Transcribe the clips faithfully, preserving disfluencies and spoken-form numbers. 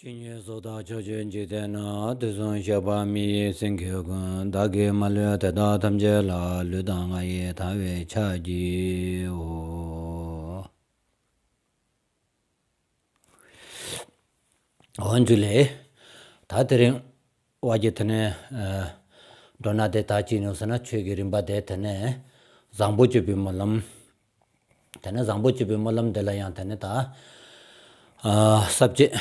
ཇི་སྙེད་སུ་དག་ཕྱོགས་བཅུའི་འཇིག་རྟེན་ན། དུས་གསུམ་གཤེགས་པ་མི་ཡི་སེང་གེ་ཀུན། བདག་གིས་མ་ལུས་དེ་དག་ཐམས་ཅད་ལ། ལུས་དང་ངག་ཡིད་དང་བས་ཕྱག་བགྱིའོ། འོན་ཏེ་ལས། ད་དེ་རིང་བ་གི་དེ་ནས་འགྲོ་ན་དེ་ད་ཅི་ནོ་ཟེར་ན། ཆོས་ཀྱི་རིམ་པ་དེ་དེ་ནས་བཟང་པོ་སྤྱོད་པའི་སྨོན་ལམ། དེ་ནས་བཟང་པོ་སྤྱོད་པའི་སྨོན་ལམ་དེ་ལ་ཡང་དེ་ནས་ད་ས་བཅད་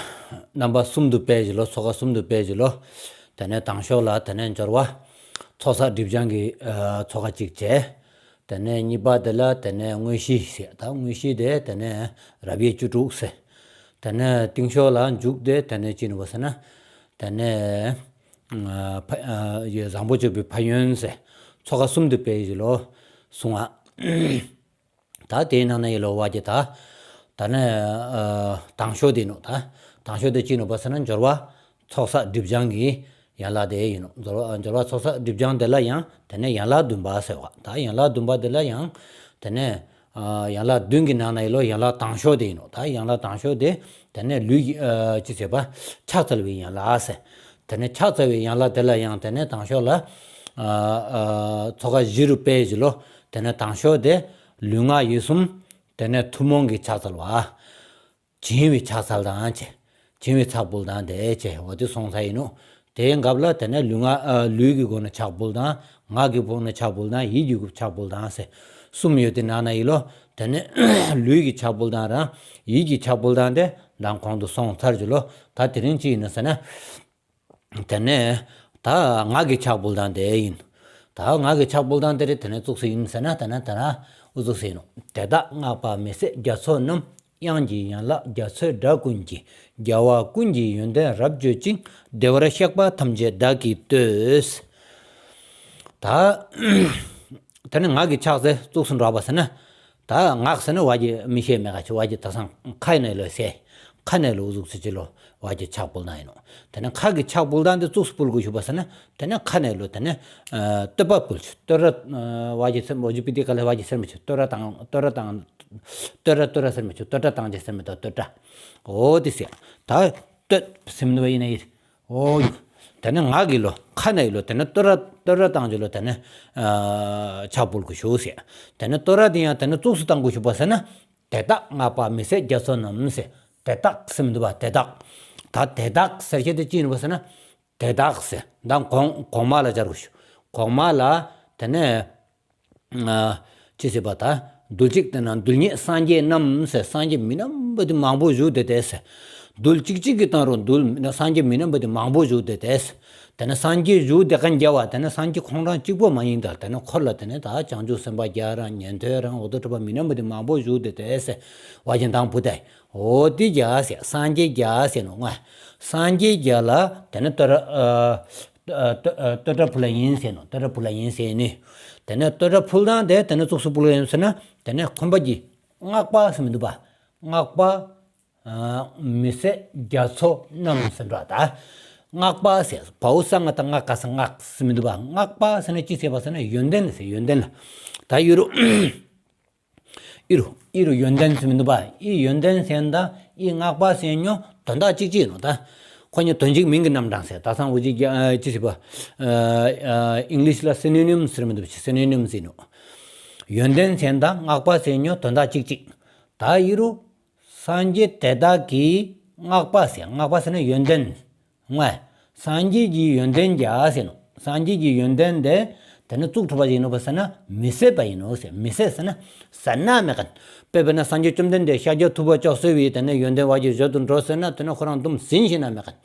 རྣམ་པ་གསུམ་དུ་སྤེལ་བཞིན་ལོ། ཚོགས་ཀ་གསུམ་དུ་སྤེལ་བཞིན་ལོ། དེ་ནས་དང་ཤོས་ལ་དེ་ནས་སྦྱོར་བ་ཚོགས་བསགས་སྒྲིབ་སྦྱང་གི་ཚོགས་ཀ་གཅིག་བྱས། དེ་ནས་གཉིས་པ་དེ་ལ་དེ་ནས་དངོས་གཞི་ཟེར། ད་དངོས་གཞི་དེ་དེ་ནས་རབ་དབྱེ་བཅུ་དྲུག་ཟེར། དེ་ནས་རྟིང་ཤོས་ལ་མཇུག་དེ་དེ་ནས་ཅི་ནོ་ཟེར་ན། དེ་ནས་ཨ་ཕ་ཨ་ཡི་བཟང་པོ་སྤྱོད་པའི་ཕན་ཡོན་ཟེར། ཚོགས་ཀ་གསུམ་དུ་སྤེལ་བཞིན་ལོ་གསུང་བ། ད་དེའི་ནང་ན་ཡི་ལོ་བ་གི་ད། ད་ནས་ཨ་དང་ཤོས་དེ་ནོ། ད་དང་ཤོས་དེ་ཅི་ནོ་བ་ཟེར་ན། སྦྱོར་བ་ཚོགས་བསགས་སྒྲིབ་སྦྱང་གི་ཡན་ལག་དེ་ཡིན་ནོ། སྦྱོར་བ་སྦྱོར་བ་ཚོགས་བསགས་སྒྲིབ་སྦྱང་དེ་ལ་ཡང་དེ་ནས་ཡན་ལག་བདུན་པ་ཟེར་བ། ད་ཡན་ལག་བདུན་པ་དེ་ལ་ཡང་དེ་ནས་ཨ་ཡན་ལག་བདུན་གྱི་ནང་ན་ཡི་ལོ་ཡན་ལག་དང་ཤོས་དེ་ཡིན་ནོ། ད་ཡན་ལག་དང་ཤོས་དེ་དེ་ནས་ལུས་ཀྱི་ཨ་ཅི་ཟེར་བ། ཕྱག་འཚལ་བའི་ཡན་ལག་ཟེར། དེ་ནས་ཕྱག་འཚལ་བའི་ཡན་ལག་དེ་ལ་ཡང་དེ་ནས་དང་ཤོས་ལ་ཨ་ཨ་ཚོགས་ཀ་བཞི་རུ་སྤེལ་བཞིན་ལོ། དེ་ནས་དང་ཤོས་དེ་ལུས་ངག་ཡིད་གསུམ། དེ་ནས་ཐུན་མོང་གི་ཕྱག་འཚལ་བ། བྱིན་བའི་ཕྱག་འཚལ་དང་བཅས། བྱིན་བའི་ཕྱག་ཕུལ་དང་དེ་བཅས། འོ་དེ་སོང་ཚར་ཡིན་ནོ། དེའི་སྐབས་ལ་དེ་ནས་ལུས་ངག་ཨ་ལུས་ཀྱི་སྒོ་ནས་ཕྱག་ཕུལ་དང་། ངག་གི་སྒོ་ནས་ཕྱག་ཕུལ་དང་། ཡིད་ཀྱི་སྒོ་ཕྱག་ཕུལ་དང་ཟེར་གསུམ་ཡོད། དེ་ནང་ན་ཡི་ལོ་དེ་ནས་ལུས་ཀྱི་ཕྱག་ཕུལ་དང་རང་ཡིད་ཀྱི་ཕྱག་ཕུལ་དང་དེ་མདང་གོང་དུ་སོང་ཚར་གྱི་ལོ། ད་དེ་རིང་ཅི་ཡིན་ན་ཟེར་ན། དེ་ནས་ད་ངག་གི་ཕྱག་ཕུལ་དང་དེ་ཡིན། ད་ངག་གི་ཕྱག་ཕུལ་དང་དེ་རེད། དེ་ནས་ཙུགས་སུ་ཡིན་ཟེར་ན། དེ་ནས་དེ་ན་ཨུ་ཙུགས་སུ་ཡིན་ནོ། དེ་དག་སྔགས་པ་མི་ཟད་རྒྱ་མཚོ་རྣམས། དབྱངས་ཀྱི་ཡན་ལག་རྒྱ་མཚོའི་སྒྲ་ཀུན་གྱིས། རྒྱལ་བ་ཀུན་གྱི་ཡོན་ཏན་རབ་བརྗོད་ཅིང་། བདེ་བར་གཤེགས་པ་ཐམས་ཅད་བདག་གིས་བསྟོད། ད་དེ་ནས་ངག་གི་ཕྱག་ཟེར་ཙུགས་སུ་འགྲོ་བ་ཟེར་ན། ད་ངག་ཟེར་ན་བ་གི་མི་ཤེས་མེད་ག་ཆེ། བ་གི་ད་སང་ཁ་ནས་ལོ་ཟེར། ཁ་ནས་ལོ་ཨུ་ཙུགས་སུ་ཅི་ལོ་བ་གི་ཕྱག་ཕུལ་དང་ཡིན་ནོ། དེ་ནས་ཁ་གི་ཕྱག་ཕུལ་དང་དེ་ཙུགས་སུ་ཕུལ་དགོས་ཞུ་བ་ཟེར་ན། དེ་ནས་ཁ་ནས་ལོ་དེ་ནས་ཨ་བསྟོད་པ་ཕུལ་ཆུ། བསྟོད་ར་ཨ་བ་གི་ཟེར་མོ་ཇུ་པི་དེ་ག་ལ་བ་གི་ཟེར་མི་ཆུ། བསྟོད་ར་དང་བསྟོད་ར་དང་། བསྟོད་ར་བསྟོད་ར་ཟེར་མི་ཆུ། བསྟོད་ར་དང་ཅི་ཟེར་མི་དང་བསྟོད་ར། འོ་དེ་ཟེར། ད་བསྟོད་ཟེར་མི་འདུག་བ་ཡིན་ན་ཡིན། འོ་ཡུ། དེ་ནས་ངག་གི་ལོ་ཁ་ནས་ལོ་དེ་ནས་བསྟོད་ར་བསྟོད་ར་བཏང་རྒྱུ་ལོ། དེ་ནས་ཨ་ཕྱག་ཕུལ་དགོས་ཞུ་ཟེར། དེ་ནས་བསྟོད་ར་དེ་ཡང་དེ་ནས་ཙུགས་སུ་བཏང་དགོས་ཞུ་བ་ཟེར་ན། དེ་དག་སྔགས་པ་མི་ཟད་རྒྱ་མཚོ་རྣམས་ཟེར། དེ་དག་ཟེར་མི་འདུག་བ། དེ་དག། ད་དེ་དག་ཟེར་བཤད་དེ་ཅི་ཡིན་པ་ཟེར་ན། དེ་དག་ཟེར་ད་གོང་གོང་མ་ལ་སྦྱར་དགོས་ཞུ། གོང་མ་ལ་དེ་ནས། ཨ་ཅི་ཟེར་བ་ད། རྡུལ་གཅིག་དེ་ན་རྡུལ་སྙེད་སངས་རྒྱས་རྣམས་ཟེར། སངས་རྒྱས་མི་རྣམ་པ་དེ་མང་པོ་བཞུགས་བསྡད་དེ་ཟེར། རྡུལ་གཅིག་གཅིག་གི་སྟེང་རུ་རྡུལ་སངས་རྒྱས་མི་རྣམ་པ་དེ་མང་པོ་བཞུགས་བསྡད་དེ་ཟེར། དེ་ནས་སངས་རྒྱས་བཞུགས་བསྡད་མཁན་རྒྱལ་བ་དེ་ནས་སངས་རྒྱས་ཁོང་རང་གཅིག་པོ་མ་ཡིན་ད། དེ་ནས་འཁོར་ལ་དེ་ནས་ད་བྱང་ཆུབ་སེམས་དཔའ་བརྒྱ་རང་ཉན་ཐོས་རང་འོ་དོ་གྲུབ་པ་མི་རྣམ་པ་དེ་མང་པོ་བཞུགས་བསྡད་དེ་ཟེར། བ་གི་མདང་བུ་དེ། འོ་དེ་རྒྱལ་ཟེར། སངས་རྒྱས་རྒྱལ་ཟེར་ནོ་ང་། སངས་རྒྱས་རྒྱལ་ལ་དེ་ནས་བསྟོད་ར་ཨ་ཨ་བསྟོད་བསྟོད་ར་ཕུལ་ལ་ཡིན་ཟེར་ནོ། བསྟོད་ར་ཕུལ་ལ་ཡིན་ཟེར་ནི། དེ་ནས་བསྟོད་ར་ཕུལ་དང་དེ་དེ་ནས་ཙུགས་སུ་ཕུལ་ལ་ཡིན་ཟེར་ན། དེ་ནས་ཁོམ་པ་གི་སྔགས་པ་ཟེར་མི་འདུག་བ། སྔགས་པ་ཨ་མི་ཟད་རྒྱ་མཚོ་རྣམས་ཟེར་འགྲོ་ད། སྔགས་པ་ཟེར་བའོ་ས་ང་ད་སྔགས་ཀ་ས་སྔགས་ཟེར་མི་འདུག་བ། སྔགས་པ་ཟེར་ན་ཅི་ཟེར་བ་ཟེར་ན་ཡོན་ཏན་ཟེར། ཡོན་ཏན་ལ་ད་ཡོད་རུ། ཨི་རུ་ཨི་རུ་ཡོན་ཏན་ཟེར་མི་འདུག་བ། ཨི་ཡོན་ཏན་ཟེར་ན་ད་ཨི་སྔགས་པ་ཟེར་ཉོ་དོན་དག་གཅིག་གཅིག་ཡིན་ནོ་ད། ཁོ་ཉིད་དོན་གཅིག་མིང་གི་རྣམ་གྲངས་ཟེར། ད་སང་འུ་ཅི་རྒྱ་ཨ་ཅི་ཟེར་བ། ཨ་ཨ་ཨིང་ལིཤ་ལ་སི་ནོ་ནིམ་ཟེར་མི་འདུག་བ། སི་ནོ་ནིམ་ཟེར་ནོ། ཡོན་ཏན་ཟེར་ན་ད་སྔགས་པ་ཟེར་ཉོ་དོན་དག་གཅིག་གཅིག། ད་ཨི་རུ་སངས་རྒྱས་དེ་དག་གི་སྔགས་པ་ཟེར། སྔགས་པ་ཟེར་ན་ཡོན་ཏན། ང་། སངས་རྒྱས་ཀྱི་ཡོན་ཏན་རྒྱལ་ཟེར་ནོ། སངས་རྒྱས་ཀྱི་ཡོན་ཏན་དེ་དེ་ནི་གཙུག་གྲུབ་པ་ཞིག་ཡིན་ནོ་བ་ཟེར་ན་མི་ཟད་པ་ཡིན་ནོ་ཟེར། མི་ཟད་ཟེར་ན་ཟད་ན་མེད་མཁན། དཔེ་བྱས་ན་སངས་རྒྱས་བཅོམ་ལྡན་འདས་ཤཱཀྱ་ཐུབ་པ་མཆོག་གསོལ་བའི་དེ་ནི་ཡོན་ཏན་བ་གི་བརྗོད་དུ་འགྲོ་ཟེར་ན་དེ་ནི་ཁོ་རང་དུམ་ཟིན་ཞིག་ན་མེད་མཁན།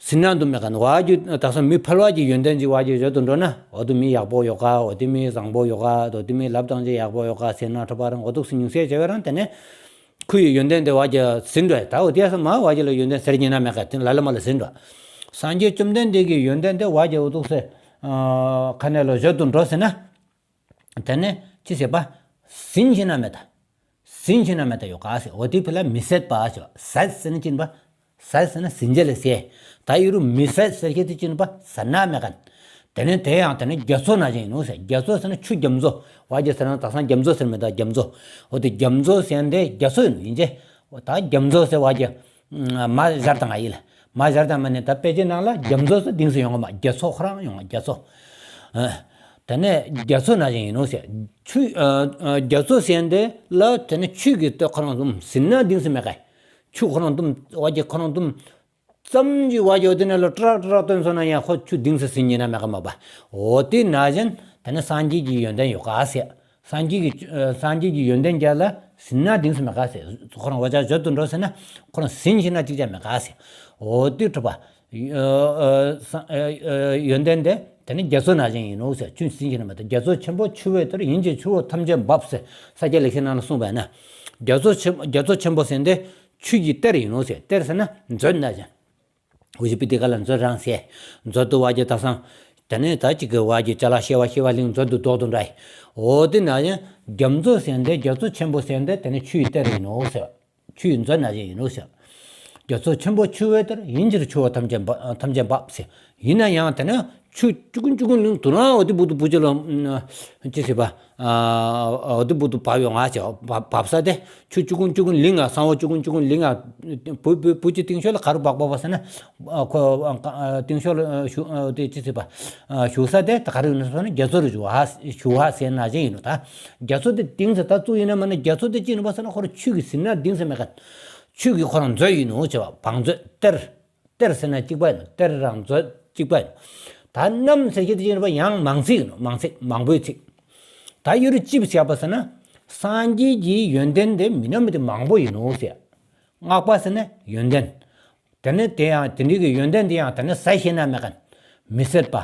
ཟིན་ན་དུམ་མེད་མཁན། བ་གི་ད་སང་མི་ཕལ་བ་གི་ཡོན་ཏན་གྱི་བ་གི་བརྗོད་དུ་འགྲོ་ན་འོ་དེ་མི་ཡག་པོ་ཡོད་ག། འོ་དེ་མི་བཟང་པོ་ཡོད་ག། འོ་དེ་མི་ལབ་སྟངས་ཅིག་ཡག་པོ་ཡོད་ག་ཟེར་ན་ཁྲོ་བ་རང་འོ་དུག་སེ་ཉུང་ཟད་བྱས་པ་རང་དེ་ནི། ཁོ་ཡི་ཡོན་ཏན་དེ་བ་གི་ཟིན་འགྲོ་ཡ། ད་འོ་དེ་ས་མ་བ་གི་ལ་ཡོན་ཏན་ཟེར་གྱི་ན་མེད་ག། དེ་ལ་ལ་མ་ལ་ཟིན་འགྲོ། སངས་རྒྱས་བཅོམ་ལྡན་འདས་ཀྱི་ཡོན་ཏན་དེ་བ་གི་འོ་དུག་སེ་ཁ་ནས་ལོ་བརྗོད་དུ་འགྲོ་ཟེར་ན། དེ་ནས་ཅི་ཟེར་བ། ཟིན་ཞིག་ན་མེད་ད། ཟིན་ཞིག་ན་མེད་ད་ཡོད་ག་ཟེར། འོ་དེ་ཕི་ལ་མི་ཟད་པ་ཟེར། ཟད་ཟེར་ན་ཅི་ཡིན་པ། ཟད་ཟེར་ན་ཟིན་བྱ་ལ་ཟེར། ད་ཡོད་རུ་མི་ཟད་ཟེར་ཁྱེད་དེ་ཅི་ཡིན་པ་ཟད་ན་མེད་ག། དེ་ནས་དེ་ཡང་དེ་ནས་རྒྱ་མཚོ་ན་ཅི་ཡིན་ནོ་ཟེར། རྒྱ་མཚོ་ཟེར་ན་ཆུ་རྒྱ་མཚོ། བ་གི་ཟེར་ན་ད་སང་རྒྱ་མཚོ་ཟེར་མེད་ད་རྒྱ་མཚོ། འོ་དེ་རྒྱ་མཚོ་ཟེར་འདི་རྒྱ་མཚོ་ཡིན་ནོ་ཡིན་ཅེ། འོ་ད་རྒྱ་མཚོ་ཟེར་བ་གི། མ་སྦྱར་དང་ཡིན་ལ། མ་སྦྱར་དང་མ་ནི་ད་དཔེ་ཆའི་ནང་ལ་རྒྱ་མཚོ་ཟེར་དིང་སེ་ཡོང་གི་མ། རྒྱ་མཚོ་ཁོ་རང་ཡོང་གི་རྒྱ་མཚོ། ཨ། དེ་ནས་རྒྱ་མཚོ་ནང་བཞིན་ཡིན་ནོ་ཟེར། ཆུ་ཨ་ཨ་རྒྱ་མཚོ་ཟེར་དེ་ལ་དེ་ནས་ཆུ་གི་ལྟོས་ཁོ་རང་འདུམ་ཟིན་ན་དིང་སེ་མེད་ག། ཆུ་ཁོ་རང་འདུམ་བ་གི་ཁོ་རང་འདུམ་ཙམ་གྱི་བ་གི་འོ་དེ་ནས་ལ་ཏྲག་ཏྲག་བཏོན་སོང་ན་ཡང་ཁོ་ཆུ་དིང་སེ་ཟིན་ཡིན་ན་མེད་ག་མ་པ། འོ་དེ་ནང་བཞིན་དེ་ནས་སངས་རྒྱས་ཀྱི་ཡོན་ཏན་ཡོད་ག་ཟེར། སངས་རྒྱས་ཀྱི་ཨ་སངས་རྒྱས་ཀྱི་ཡོན་ཏན་རྒྱ་ལ་ཟིན་ན་དིང་སེ་མེད་ག་ཟེར། ཁོ་རང་བ་ཅག་བརྗོད་དུ་འགྲོ་ཟེར་ན་ཁོ་རང་ཟིན་ཤེས་ན་ཅིག་ཀྱང་མེད་ག་ཟེར། འོ་དེ་གྲུབ་པ། ཨ་ཨ་ས་ཨ་ཨ་ཡོན་ཏན་དེ་དེ་ནི་རྒྱ་མཚོ་ནང་བཞིན་ཡིན་ནོ་ཟེར། ཆུ་ཟིན་ཤེས་ན་མེད་དེ། རྒྱ་མཚོ་ཆེན་པོ་ཆུ་བོའི་གཏེར། ཡིན་གྱི་ཆུ་བོ་ཐམས་ཅད་འབབ་ཟེར། ས་སྐྱ་ལེགས་བཤད་ནང་ལ་གསུངས་པས་ན། རྒྱ་མཚོ་ཆེན་རྒྱ་མཚོ་ཆེན་པོ་ཟེར་དེ་ཆུ་ཡི་གཏེར་ཡིན་ནོ་ཟེར། གཏེར་ཟེར་ན་མཛོད་ནང་བཞིན། ཨུ་ཇི་པི་ཏི་ཀ་ལ་མཛོད་རང་ཟེར། མཛོད་དུ་བ་གི་ད་སང་། དེ་ནས་ད་ཅིག་གི་བ་གི་ཅ་ལག་བཤལ་བ་བཤལ་བ་གླིང་མཛོད་དུ་བཟློག་དུ་འདྲ་ཡི། འོ་དེ་ནང་བཞིན་རྒྱ་མཚོ་ཟེར་དེ་རྒྱ་མཚོ་ཆེན་པོ་ཟེར་དེ་དེ་ནི་ཆུ་ཡི་གཏེར་ཡིན་ནོ་ཟེར། ཆུ་ཡི་མཛོད་ནང་བཞིན་ཡིན་ནོ་ཟེར། རྒྱ་མཚོ་ཆེན་པོ་ཆུ་བོའི་གཏེར། ཡིན་གྱི་ཆུ་བོ་ཐམས་ཅད་འབབ་ཐམས་ཅད་འབབ་ཟེར། ཡིན་ན་ཡང་དེ་ནི་ཆུ་ཆུ་ཀུན་ཆུ་ཀུན་གླིང་དུ་རང་འོ་དེ་བུ་དུ་བུ་ཅི་ལོ། ཅི་ཟེར་བ། འོ་དེ་བུ་དུ་བབ་ཡོང་ང་ཟེར། བབ་བབ་ས་དེ་ཆུ་ཆུ་ཀུན་ཆུ་ཀུན་གླིང་ང་ས་འོག་ཆུ་ཀུན་ཆུ་ཀུན་གླིང་ང་བུ་བུ་བུ་ཅི་སྟེང་ཤོད་ལ་ག་རུ་འབབ་འབབ་པ་ཟེར་ན། ཁོ་སྟེང་ཤོད་ལ་ཞུ་དེ་ཅི་ཟེར་བ། ཞུ་ས་དེ་ད་ག་རུ་ཡིན་ཟེར་ན་རྒྱ་མཚོ་རུ་ཞུ་ཧ་ཞུ་ཧ་ཟེར་ན་བཞིན་ཡིན་ནོ་ད། རྒྱ་མཚོ་དེ་དིང་སེ་ད་བཙུགས་ཡིན་ན་མ་ན་རྒྱ་མཚོ་དེ་ཅི་ཡིན་པ་ཟེར་ན་ཁོ་རང་ཆུ་གི་ཟིན་ན་དིང་སེ་མེད་ག། ཆུ་གི་ཁོ་རང་མཛོད་ཡིན་ནོ་ཟེར་བ། བང་མཛོད་གཏེར། གཏེར་ཟེར་ན་གཅིག་པ་ཡིན་ནོ། གཏེར་རང་མཛོད་གཅིག་པ་ཡིན་ནོ། ད་རྣམས་ཟེར་གྱི་དེ་ཡིན་པ་ཡང་མང་ཚིག་ཡིན་ནོ། མང་ཚིག་མང་པོའི་ཚིག། ད་ཡུ་རུ་ཅི་བྱས་པ་ཟེར་ན། སངས་རྒྱས་ཀྱི་ཡོན་ཏན་དེ་མི་ནམ་མི་དེ་མང་པོ་ཡིན་ནོ་ཟེར། སྔགས་པ་ཟེར་ན་ཡོན་ཏན། དེ་ནས་དེ་ཡང་དེ་འདྲའི་གི་ཡོན་ཏན་དེ་ཡང་དེ་ནས་ཟ་ཤེས་ན་མེད་ག། མི་ཟད་པ།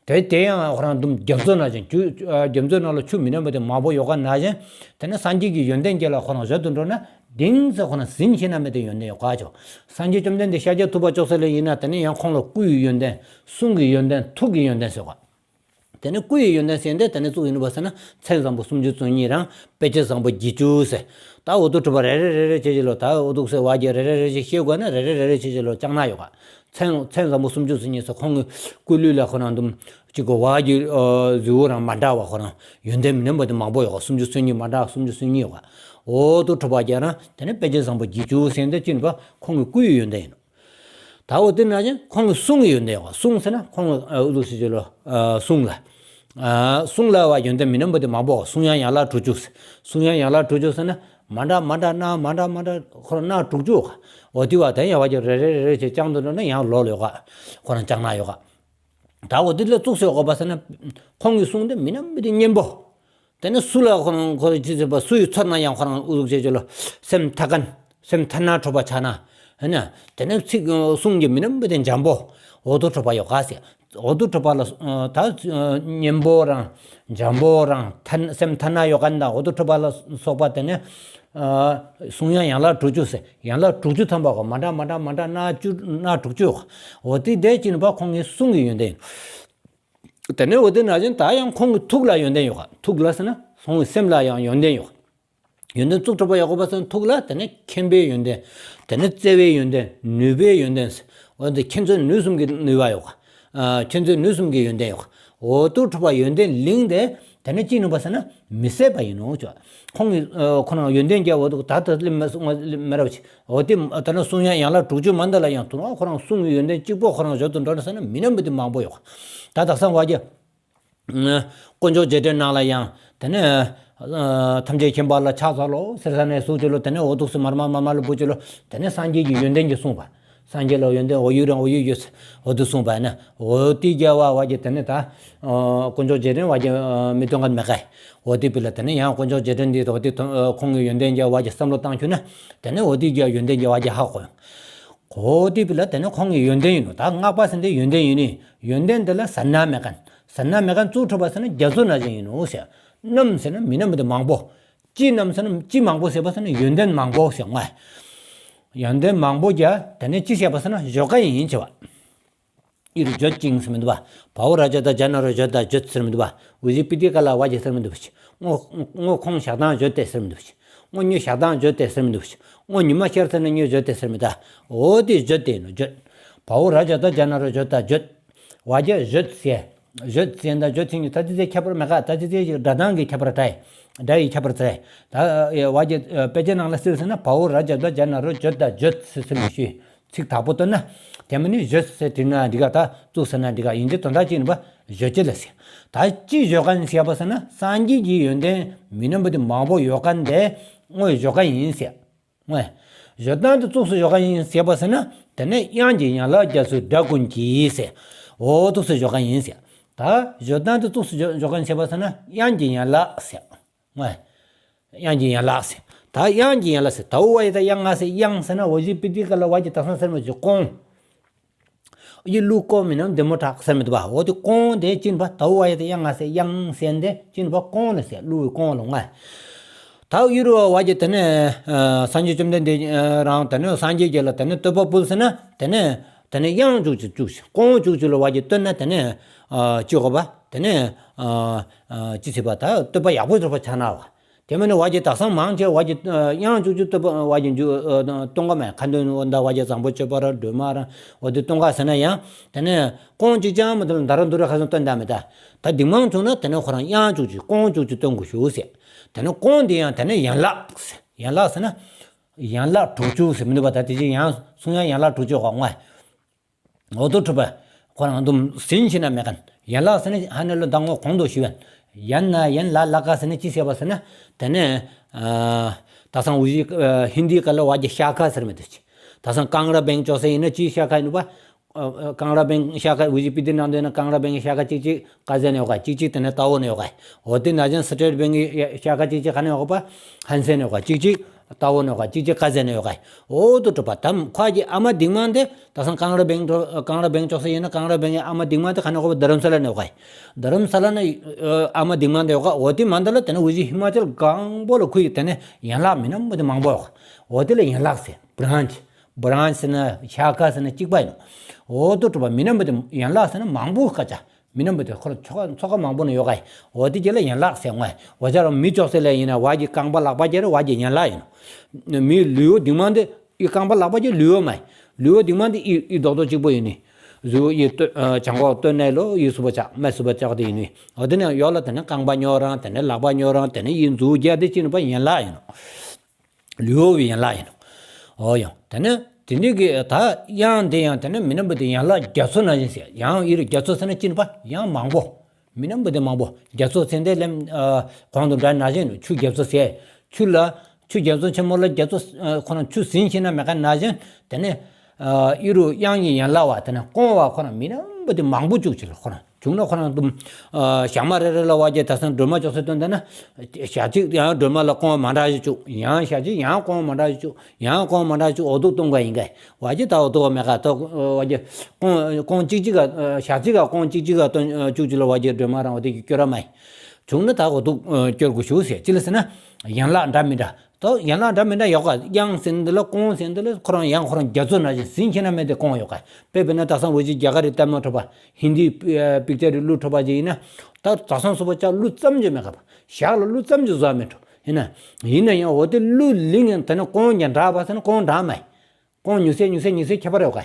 དེ་དེ་ཡང་ཁོ་རང་འདུམ་རྒྱ་མཚོ་ནང་བཞིན་ཆུ་རྒྱ་མཚོ་ནང་ལ་ཆུ་མི་ནམ་པ་དེ་མང་པོ་ཡོད་ག་ནང་བཞིན། དེ་ནས་སངས་རྒྱས་ཀྱི་ཡོན་ཏན་རྒྱ་ལ་ཁོ་རང་བརྗོད་དུ་འགྲོ་ན་དིང་སེ་ཁོ་རང་ཟིན་ཤེས་ན་མེད་དེ་ཡོན་ཏན་ཡོད་ག་ཆོག། སངས་རྒྱས་བཅོམ་ལྡན་འདས་ཤཱཀྱ་ཐུབ་པ་མཆོག་ཟེར་ལེ་ཡིན་ན་དེ་ནས་ཡང་ཁོང་ལ་སྐུ་ཡི་ཡོན་ཏན་གསུང་གི་ཡོན་ཏན་ཐུགས་ཀྱི་ཡོན་ཏན་ཟེར་ག། དེ་ནས་སྐུ་ཡི་ཡོན་ཏན་ཟེར་དེ་དེ་ནས་བཙུགས་ཡིན་པ་ཟེར་ན་མཚན་བཟང་པོ་སུམ་ཅུ་རྩ་གཉིས་རང་དཔེ་བྱད་བཟང་པོ་བརྒྱད་ཅུ་ཟེར། ད་འོ་དུ་གྲུབ་པ་རེ་རེ་རེ་རེ་བྱེད་ཀྱི་ལོ། ད་འོ་དུ་ཟེར་བ་གྱི་རེ་རེ་རེ་ཞིག་ཤེས་དགོས་ན་རེ་རེ་རེ་རེ་བྱེད་ཀྱི་ལོ་ལྕང་ན་ཡོད་ག། མཚན་མཚན་བཟང་པོ་སུམ་ཅུ་རྩ་གཉིས་ཟེར་ཁོང་གི་སྐུ་ལུས་ལ་ཁོ་རང་འདུམ་གཅིག་གོ་བ་གྱི་རྫི་བོ་རང་མ་འདྲ་བ་ཁོ་རང་ཡོན་ཏན་མི་ནམ་པ་དེ་མང་པོ་ཡོད་ག། སུམ་ཅུ་རྩ་གཉིས་མ་འདྲ་སུམ་ཅུ་རྩ་གཉིས་ཡོད་ག། འོ་དུ་གྲུབ་པ་རྒྱ་རང་དེ་ནས་དཔེ་བྱད་བཟང་པོ་བརྒྱད་ཅུ་ཟེར་དེ་ཅི་ཡིན་པ་ཁོང་གི་སྐུ་ཡི་ཡོན་ཏན་ཡིན་ནོ། ད་འོ་དེ་ནང་བཞིན་ཁོང་གི་གསུང་གི་ཡོན་ཏན་ཡོད་ག། གསུང་ཟེར་ན་ཁོང་གི་ཨ་འུ་ཚོ་ཟེར་གྱི་ལོ། ཨ་གསུང་ལ། ཨ་གསུང་ལ་བ་ཡོན་ཏན་མི་ནམ་པ་དེ་མང་པོ། གསུང་དབྱངས་ཡན་ལག་དྲུག་ཅུ་ཟེར། གསུང་དབྱངས་ཡན་ལག་དྲུག་ཅུ་ཟེར་ན་མ་འདྲ་མ་འདྲ་སྣ་མ་འདྲ་མ་འདྲ་ཁོ་རང་སྣ་དྲུག་ཅུ་ཡོད་ག། འོ་དེ་བ་དེ་ཡང་བ་ཀྱི་རེ་རེ་རེ་རེ་བྱས་ལྕང་དུ་འགྲོ་ན་ཡང་ལོ་ལོ་ཡོད་ག། ཁོ་རང་ལྕང་ན་ཡོད་ག། ད་འོ་དེ་ལ་བཙུགས་སེ་ཡོད་ག་པ་ཟེར་ན། ཁོང་གི་གསུང་དེ་མི་ནམ་པ་དེ་སྙན་པོ། དེ་ནས་སུ་ལ་ཁོ་རང་ཁོ་རང་ཅི་ཟེར་བ་སུ་ཡི་ཚོར་ན་ཡང་ཁོ་རང་འུ་ཚུགས་བྱེད་ཀྱི་ལོ། སེམས་ཐད་ཀན་སེམས་ཐད་ན་འཕྲོག་པ་ཆགས་ན། ཧེ་ན་དེ་ནས་ཚིག་གསུང་གི་མི་ནམ་པ་དེ་འཇམ་པོ། འོ་དུ་གྲུབ་པ་ཡོད་ག་ཟེར། འོ་དུ་གྲུབ་པ་ལ་ད་སྙན་པོ་རང་འཇམ་པོ་རང་ཐད་སེམས་ཐད་ན་ཡོད་ག་ད་འོ་དུ་གྲུབ་པ་ལ་སོགས་པ་དེ་ནས་གསུང་དབྱངས་ཡན་ལག་དྲུག་ཅུ་ཟེར། ཡན་ལག་དྲུག་ཅུ་ཐམ་པ་གོ་མ་འདྲ་མ་འདྲ་མ་འདྲ་སྣ་བཅུ་སྣ་དྲུག་ཅུ་ཡོད་ག། འོ་དེ་དེ་ཅི་ཡིན་པ་ཁོང་གི་གསུང་གི་ཡོན་ཏན་ཡིན། དེ་ནས་འོ་དེ་ནང་བཞིན་ད་ཡང་ཁོང་གི་ཐུགས་ལ་ཡོན་ཏན་ཡོད་ག། ཐུགས་ལ་ཟེར་ན་ཁོང་གི་སེམས་ལ་ཡང་ཡོན་ཏན་ཡོད་ག། ཡོན་ཏན་བཙུགས་གྲུབ་པ་ཡོད་ག་པ་ཟེར་ན་ཐུགས་ལ་དེ་ནས་མཁྱེན་པའི་ཡོན་ཏན། དེ་ནས་བརྩེ་བའི་ཡོན་ཏན། ནུས་པའི་ཡོན་ཏན། འོ་དེ་མཁྱེན་བརྩེ་ནུས་གསུམ་གྱི་ནུས་པ་ཡོད་ག། མཁྱེན་བརྩེ་ནུས་གསུམ་གྱི་ཡོན་ཏན་ཡོད་ག། འོ་དུ་གྲུབ་པ་ཡོན་ཏན་གླིང་དེ་དེ་ནས་ཅི་ཡིན་པ་ཟེར་ན་མི་ཟད་པ་ཡིན་ནོ་ཅོ། ཁོང་གི་ཁོ་རང་ཡོན་ཏན་རྒྱ་འོ་དུ་ད་ད་ལེ་མ་སོང་ལེ་མ་རབ་ཅི། འོ་དེ་ད་ནི་གསུང་དབྱངས་ཡན་ལག་དྲུག་ཅུ་མ་འདི་ལ་ཡང་དུ་ཁོ་རང་གསུང་གི་ཡོན་ཏན་གཅིག་པོ་ཁོ་རང་བརྗོད་དུ་འགྲོ་ན་ཟེར་ན་མི་ནམ་པ་དེ་མང་པོ་ཡོད་ག། ད་དག་སང་བ་རྒྱ། དཀོན་མཆོག་རྗེས་དྲན་ནང་ལ་ཡང་དེ་ནས་ཐམས་ཅད་མཁྱེན་པ་ལ་ཕྱག་འཚལ་ལོ་ཟེར་ས་ནས་སུ་ཅི་ལོ། དེ་ནས་འོ་དུག་སུ་མར་མ་མ་མ་ལ་བུ་ཅི་ལོ། དེ་ནས་སངས་རྒྱས་ཀྱི་ཡོན་ཏན་གྱི་གསུངས་པ། སངས་རྒྱས་ལ་ཡོན་ཏན་འོ་ཡུག་རང་འོ་ཡུག་ཡོད་ཟེར། འོ་དུ་གསུངས་པ་ན་འོ་དེ་རྒྱ་བ་བ་རྒྱ་དེ་ནས་ད་དཀོན་མཆོག་རྗེས་དྲན་བ་རྒྱ་མི་སྟོན་ག་མེད་ག། འོ་དེ་བི་ལ་དེ་ནས་ཡང་དཀོན་མཆོག་རྗེས་དྲན་འདི་དོ་དེ་ཁོང་གི་ཡོན་ཏན་རྒྱ་བ་རྒྱ་བསམ་བློ་བཏང་ཁྱོད་ན་དེ་ནས་འོ་དེ་རྒྱ་ཡོན་ཏན་རྒྱ་བ་རྒྱ་ཧ་གོ་ཡོང་། འོ་དེ་བི་ལ་དེ་ནས་ཁོང་གི་ཡོན་ཏན་ཡིན་ནོ། ད་སྔགས་པ་ཟེར་དེ་ཡོན་ཏན་ཡིན་ནི་ཡོན་ཏན་དེ་ལ་ཟ་ན་མེད་མཁན། ཟ་ན་མེད་མཁན་གཙོ་ཁྲོ་བ་ཟེར་ན་རྒྱ་མཚོ་ན་བཞིན་ཡིན་ནོ་ཟེར། རྣམས་ཟེར་ན་མི་རྣམས་དེ་མང་པོ། ཅི་རྣམས་ཟེར་ན་ཅི་མང་པོ་ཟེར་བ་ཟེར་ན་ཡོན་ཏན་མང་པོ་ཟེར་ང་། ཡོན་ཏན་མང་པོ་རྒྱ་དེ་ནས་ཅི་བཤད་པ་ཟེར་ན་བརྗོད་ཀ་ཡིན་ཆེ་བ། ཨི་རུ་བརྗོད་ཅིང་ཟེར་མི་འདུག་བ། བའོ་ར་ཇ་ད་ཇ་ན་རོ་བརྗོད་ད་བརྗོད་ཟེར་མི་འདུག་བ། ཨུ་ཟི་པི་ཏི་ཀ་ལ་བ་ཇ་ཟེར་མི་འདུག་བ། སྔོ་སྔོ་ཁོང་ཞག་དང་བརྗོད་དེ་ཟེར་མི་འདུག་བ། སྔོ་ཉོ་ཞག་དང་བརྗོད་དེ་ཟེར་མི་འདུག་བ། སྔོ་ཉི་མ་ཤར་ཚར་ན་ཉོ་བརྗོད་དེ་ཟེར་མི་འདུག་འོ་དེ་བརྗོད་དེ་ཡིན་ནོ་བརྗོད། བའོ་ར་ཇ་ད་ཇ་ན་རོ་བརྗོད་ད་བརྗོད། བ་ཇ་བརྗོད་ཟེར། བརྗོད་ཟེར་ད་བརྗོད་ཚིག་གཉིས་ད་ཅི་ཟེར་ཁྱད་པར་མེད་ག། ད་ཅི་ཟེར་ཞིག་སྒྲ་གདངས་ཀྱི་ཁྱད་པར་འདྲ་ཡི། སྒྲ་ཡི་ཁྱད་པར་འདྲ་ཡི། ད་ཨེ་བ་ཅི་ཨེ་དཔེ་ཆ་ནང་ལ་སྲིད་ཟེར་ན་བའོ་ར་བརྒྱབ་ད་བརྒྱ་ན་རོ་བརྗོད་ད་བརྗོད་ཟེར་ཟེར་ལ་ཞུས། ཚིག་དག་པོ་བཏོན་ན། དེ་མིན་ནི་བརྗོད་ཟེར་བྲིས་ན་འགྲིག་ག། ད་བཙུགས་ཟེར་ན་འགྲིག་ག། ཡིན་གྱི་དོན་དག་ཅི་ཡིན་པ་བརྗོད་བྱེད་ལ་ཟེར། ད་ཅི་བརྗོད་མཁན་ཟེར་བ་ཟེར་ན་སངས་རྒྱས་ཀྱི་ཡོན་ཏན་མི་རྣམ་པ་དེ་མང་པོ་ཡོད་མཁན་དེ་དངོས་བརྗོད་མཁན་ཡིན་ཟེར། དངོས་བརྗོད་སྟངས་དེ་གཙུགས་སུ་བཞག་མཁན་ཡིན་ཟེར་བ་ཟེར་ན། དེ་ནས་དབྱངས་ཀྱི་ཡན་ལག་རྒྱ་མཚོའི་སྒྲ་ཀུན་གྱིས་ཟེར། འོ་གཙུགས་སུ་བཞག་མཁན་ཡིན་ཟེར། ད་བརྗོད་སྟངས་དེ་གཙུགས་སུ་བཞག་བཞག་མཁན་ཟེར་བ་ཟེར་ན་དབྱངས་ཀྱི་ཡན་ལག་ཟེར། དབྱངས་ཀྱི་ཡན་ལག་ཟེར། ད་དབྱངས་ཀྱི་ཡན་ལག་ཟེར། ད་འུ་བ་ཡི་ད་དབྱངས་ང་ཟེར་དབྱངས་ཟེར་ན་འོ་ཇི་པི་ཏི་ཀ་ལ་བ་ཅི་ད་སང་ཟེར་མ་ཅི་ཀོང་། ཡི་གླུ་ཀོང་མི་ནམ་འདི་མོ་དྲག་ཟེར་མི་འདུག་བ། འོ་དེ་ཀོང་དེ་ཅི་ཡིན་པ། ད་འུ་བ་ཡི་ད་དབྱངས་ང་ཟེར་དབྱངས་ཟེར་དེ་ཅི་ཡིན་པ། ཀོང་ལ་ཟེར། གླུ་བའི་ཀོང་ལ་ང་། ད་ཡུ་རུ་བ་ཅི་དེ་ནས་ཨ་སངས་རྒྱས་བཅོམ་ལྡན་འདས་རང་དེ་ནས་སངས་རྒྱས་ཀྱི་ལ་དེ་ནས་བསྟོད་པ་ཕུལ་ཟེར་ན། དེ་ནས་དེ་ནས་དབྱངས་བཅུག་ཅིག་བཅུག་ཅིག་ཀོང་བཅུག་ཅིག་ལ་བ་ཅི་བཏོན་ན། དེ་ནས་ཨ་ཅི་གོ་བ། དེ་ནས་ཨ་ཨ་ཅི་ཟེར་བ། ད་བསྟོད་པ་ཡག་པོ་བསྒྲུབ་པ་ཆགས་ན་བ། དེ་མིན་ནི་བ་ཅི་ད་སང་མང་ཆེ་བ་ཅི་ཨ་དབྱངས་བཅུག་ཅིག་བསྟོད་པ་བ་ཅི་འཇུ་ཨ་གཏོང་ག་མེད། ཁ་འདོན་འོ་ད་བ་ཅི་བཟང་པོ་སྤྱོད་པ་ར་སྒྲོལ་མ་ར་འོ་དེ་གཏོང་ག་ཟེར་ན་ཡང་། དེ་ནས་ཀོང་གཅིག་ཅང་མི་འདུག་ལ་ད་ར་འདུག་ར་ཁ་སང་བཏོན་ད་མེད་ད། ད་འདི་མང་བྱུང་ན་དེ་ནས་ཁོ་རང་དབྱངས་བཅུག་ཅིག་ཀོང་བཅུག་ཅིག་བཏོན་དགོས་ཞུ་ཟེར། དེ་ནས་ཀོང་འདི་ཡང་དེ་ནས་ཡན་ལག་ཟེར། ཡན་ལག་ཟེར་ན་ཡན་ལག་དྲུག་ཅུ་ཟེར་མི་འདུག་བ། ད་དེ་ཅི་ཡང་གསུང་ཡང་ཡན་ལག་དྲུག་ཅུ་གོ་ང་། འོ་དོ་གྲུབ་པ་ཁོ་རང་དུམ་ཟིན་ཕྱིན་ན་མེད་མཁན། ཡན་ལག་ཟེར་ན་ཧ་ནེ་ལོ་ཟླ་ངོ་གོང་དུ་ཞུ་བན། ཡན་ན་ཡན་ལ་ལ་ཀ་ཟེར་ན་ཅི་ཟེར་བ་ཟེར་ན། དེ་ནས་ཨ་ད་སང་འུ་ཅི་ཨ་ཧིན་དི་ཀ་ལ་བ་ཅི་ཤ་ཁ་ཟེར་མི་འདུག་ཅི། ད་སང་ཀང་ར་བེང་ཅོག་ཟེར་ཡིན་ན་ཅི་ཤ་ཁ་ཡིན་པ། ཨ་ཨ་ཀང་ར་བེང་ཤ་ཁ་འུ་ཅི་པི་ཏི་ནང་དུ་ཡིན་ན་ཀང་ར་བེང་ཤ་ཁ་གཅིག་གཅིག་ཀ་ཟེར་ནས་ཡོད་ག། གཅིག་གཅིག་དེ་ནས་ཏ་བོ་ནས་ཡོད་ག། འོ་དེ་ན་ཅན་སི་ཏྲེཊ་བེང་གི་ཤ་ཁ་གཅིག་གཅིག་ག་ནས་ཡོད་པ། ཧན་སེ་ནས་ཡོད་ག། གཅིག་གཅིག་ཏ་བོ་ནས་ཡོད་ག། གཅིག་གཅིག་ཀ་ཟེར་ནས་ཡོད་ག། འོ་དོ་གྲུབ་པ་དམ་ཁ་གི་ཨ་མ་དིང་མ་དེ་ད་སང་ཀང་ར་བེང་ཀང་ར་བེང་ཅོག་ཟེར་ཡིན་ན་ཀང་ར་བེང་གི་ཨ་མ་དིང་མ་དེ་ག་ནས་ཡོད་པ། རྡ་རམ་ས་ལ་ནས་ཡོད་ག། རྡ་རམ་ས་ལ་ན་ཨ་མ་དིང་མ་དེ་ཡོད་ག། འོ་དེ་མ་འདི་ལ་དེ་ནས་འུ་ཅི་ཧི་མ་ཅལ་གང་པོ་ལ་ཁུ་ཡི་དེ་ནས་ཡན་ལག་མི་ནམ་པོ་དེ་མང་པོ་ཡོད་ག། འོ་དེ་ལ་ཡན་ལག་ཟེར། བྷ་རན་ཆི། བྷ་རན་ཆི་ཟེར་ན་ཤ་ཁ་ཟེར་ན་གཅིག་པ་ཡིན་ནོ། འོ་དོ་གྲུབ་པ་མི་ནམ་པོ་དེ་ཡན་ལག་ཟེར་ན་མང་པོ་ཀ་ཅ། མི་ནམ་པོ་དེ་ཁོ་རང་ཚོ་ཁ་ཚོ་ཁ་མང་པོ་ནས་ཡོད་ག། འོ་དེ་གྱི་ལ་ཡན་ལག་ཟེར་ང་། འོ་ཅ་རང་མི་ཅོག་ཟེར་ལ་ཡིན་ན་བ་གི་རྐང་པ་ལག་པ་གྱི་ར་བ་གི་ཡན་ལག་ཡིན་ནོ། མི་ལུས་འོ་དིང་མ་དེ་ཨི་རྐང་པ་ལག་པ་གྱི་ལུས་འོ་མ་ཡིན། ལུས་འོ་དིང་མ་དེ་ཨི་ཨི་རྡོག་རྡོག་གཅིག་པོ་ཡིན་ནི། གཟུགས་ཨི་སྟོད་ཨ་བྱང་ཁོག་སྟོད་ནས་ལོ་ཨི་སུ་པ་ཆག་མ་སུ་པ་ཆག་དེ་ཡིན་ནི། འོ་དེ་ནས་ཡོག་ལ་དེ་ནས་རྐང་པ་ཉོ་རང་དེ་ནས་ལག་པ་ཉོ་རང་དེ་ནས་ཨི་མཛུ་གུ་རྒྱ་དེ་ཅི་ནི་པ་ཡན་ལག་ཡིན་ནོ། ལུས་འོ་བའི་ཡན་ལག་ཡིན་ནོ། འོ་ཡང་དེ་ནས་དེ་འདྲའི་གི་ད་དབྱངས་དེ་ཡང་དེ་ནས་མི་ནམ་པོ་དེ་ཡན་ལག་རྒྱ་མཚོ་ནང་བཞིན་ཟེར། ཡང་ཨི་རུ་རྒྱ་མཚོ་ཟེར་ན་ཅི་ནི་པ་ཡང་མང་པོ། མི་ནམ་པོ་དེ་མང་པོ་རྒྱ་མཚོ་ཟེར་དེ་ལེམ་ཨ་གོང་དུ་འདྲ་ན་བཞིན་ཆུ་རྒྱ་མཚོ་ཟེར། ཆུ་ལ་ཆུ་རྒྱ་མཚོ་ཆེན་མོ་ལ་རྒྱ་མཚོ་ཨ་ཁོ་རང་ཆུ་ཟིན་ཕྱིན་ན་མེད་མཁན་ན་བཞིན་དེ་ནས་ཨ་ཨི་རུ་དབྱངས་ཀྱི་ཡན་ལག་བ་དེ་ནས་ཀོང་བ་ཁོ་རང་མི་ནམ་པོ་དེ་མང་པོ་བཅུག་ཅིག་ལ་ཁོ་རང་བྱུང་ན་ཁོ་རང་དུམ་ཨ་ཞག་མ་རེ་རེ་ལ་བ་རྒྱ་ད་སང་སྒྲོལ་མ་ཅོག་ཟེར་སྟོན་ད་ན་ཞག་གཅིག་ཡང་སྒྲོལ་མ་ལ་ཀོང་བ་མ་འདྲ་ཞིག་བཅུག་ཡང་ཞག་གཅིག་ཡང་ཀོང་བ་མ་འདྲ་ཞིག་བཅུག་ཡང་ཀོང་བ་མ་འདྲ་ཞིག་བཅུག་འོ་དུ་གཏོང་ག་ཡིན་ག། བ་རྒྱ་ད་འོ་དུ་བ་མེད་ག་ད་བ་རྒྱ་ཀོང་ཀོང་གཅིག་གཅིག་ག་ཞག་གཅིག་ག་ཀོང་གཅིག་གཅིག་ག་སྟོན་བཅུག་ཅིག་ལ་བ་རྒྱ་སྒྲོལ་མ་རང་འོ་དེ་གི་སྐྱོ་ར་མ་ཡིན། བྱུང་ན་ད་འོ་དུ་སྐྱོར་དགོས་ཞུ་ཟེར། ཅི་ལ་ཟེར་ན་ཡན་ལག་འདྲ་མི་འདྲ། ད་ཡན་ལག་འདྲ་མི་འདྲ་ཡོད་ག། དབྱངས་ཟེར་འདི་ལ་ཀོང་ཟེར་འདི་ལ་ཁོ་རང་ཡང་ཁོ་རང་རྒྱ་མཚོ་ནང་བཞིན་ཟིན་ཁྱེར་ན་མེད་དེ་ཀོང་ཡོད་ག། དཔེ་དཔེར་ན་ད་སང་འུ་ཅི་རྒྱ་གར་རི་ལྟད་མོ་འཁྲབ་པ། ཧིན་དི་པིག་ཅར་རི་གླུ་འཁྲབ་པ་ཅིག་ཡིན་ན། ད་ད་སང་སུ་པ་ཅག་གླུ་ཙམ་ཅིག་མེད་ག་པ། ཞག་ལ་གླུ་ཙམ་ཅིག་བཟོ་མེད་འགྲོ། ཡིན་ན་ཡིན་ན་ཡང་འོ་དེ་གླུ་ལིང་ཡང་དེ་ནི་ཀོང་ཀྱང་འདྲ་བ་ཟེར་ན་ཀོང་འདྲ་མ་ཡིན། ཀོང་ཉུ་སེ་ཉུ་སེ་ཉུ་སེ་ཁྱད་པར་ཡོད་ག།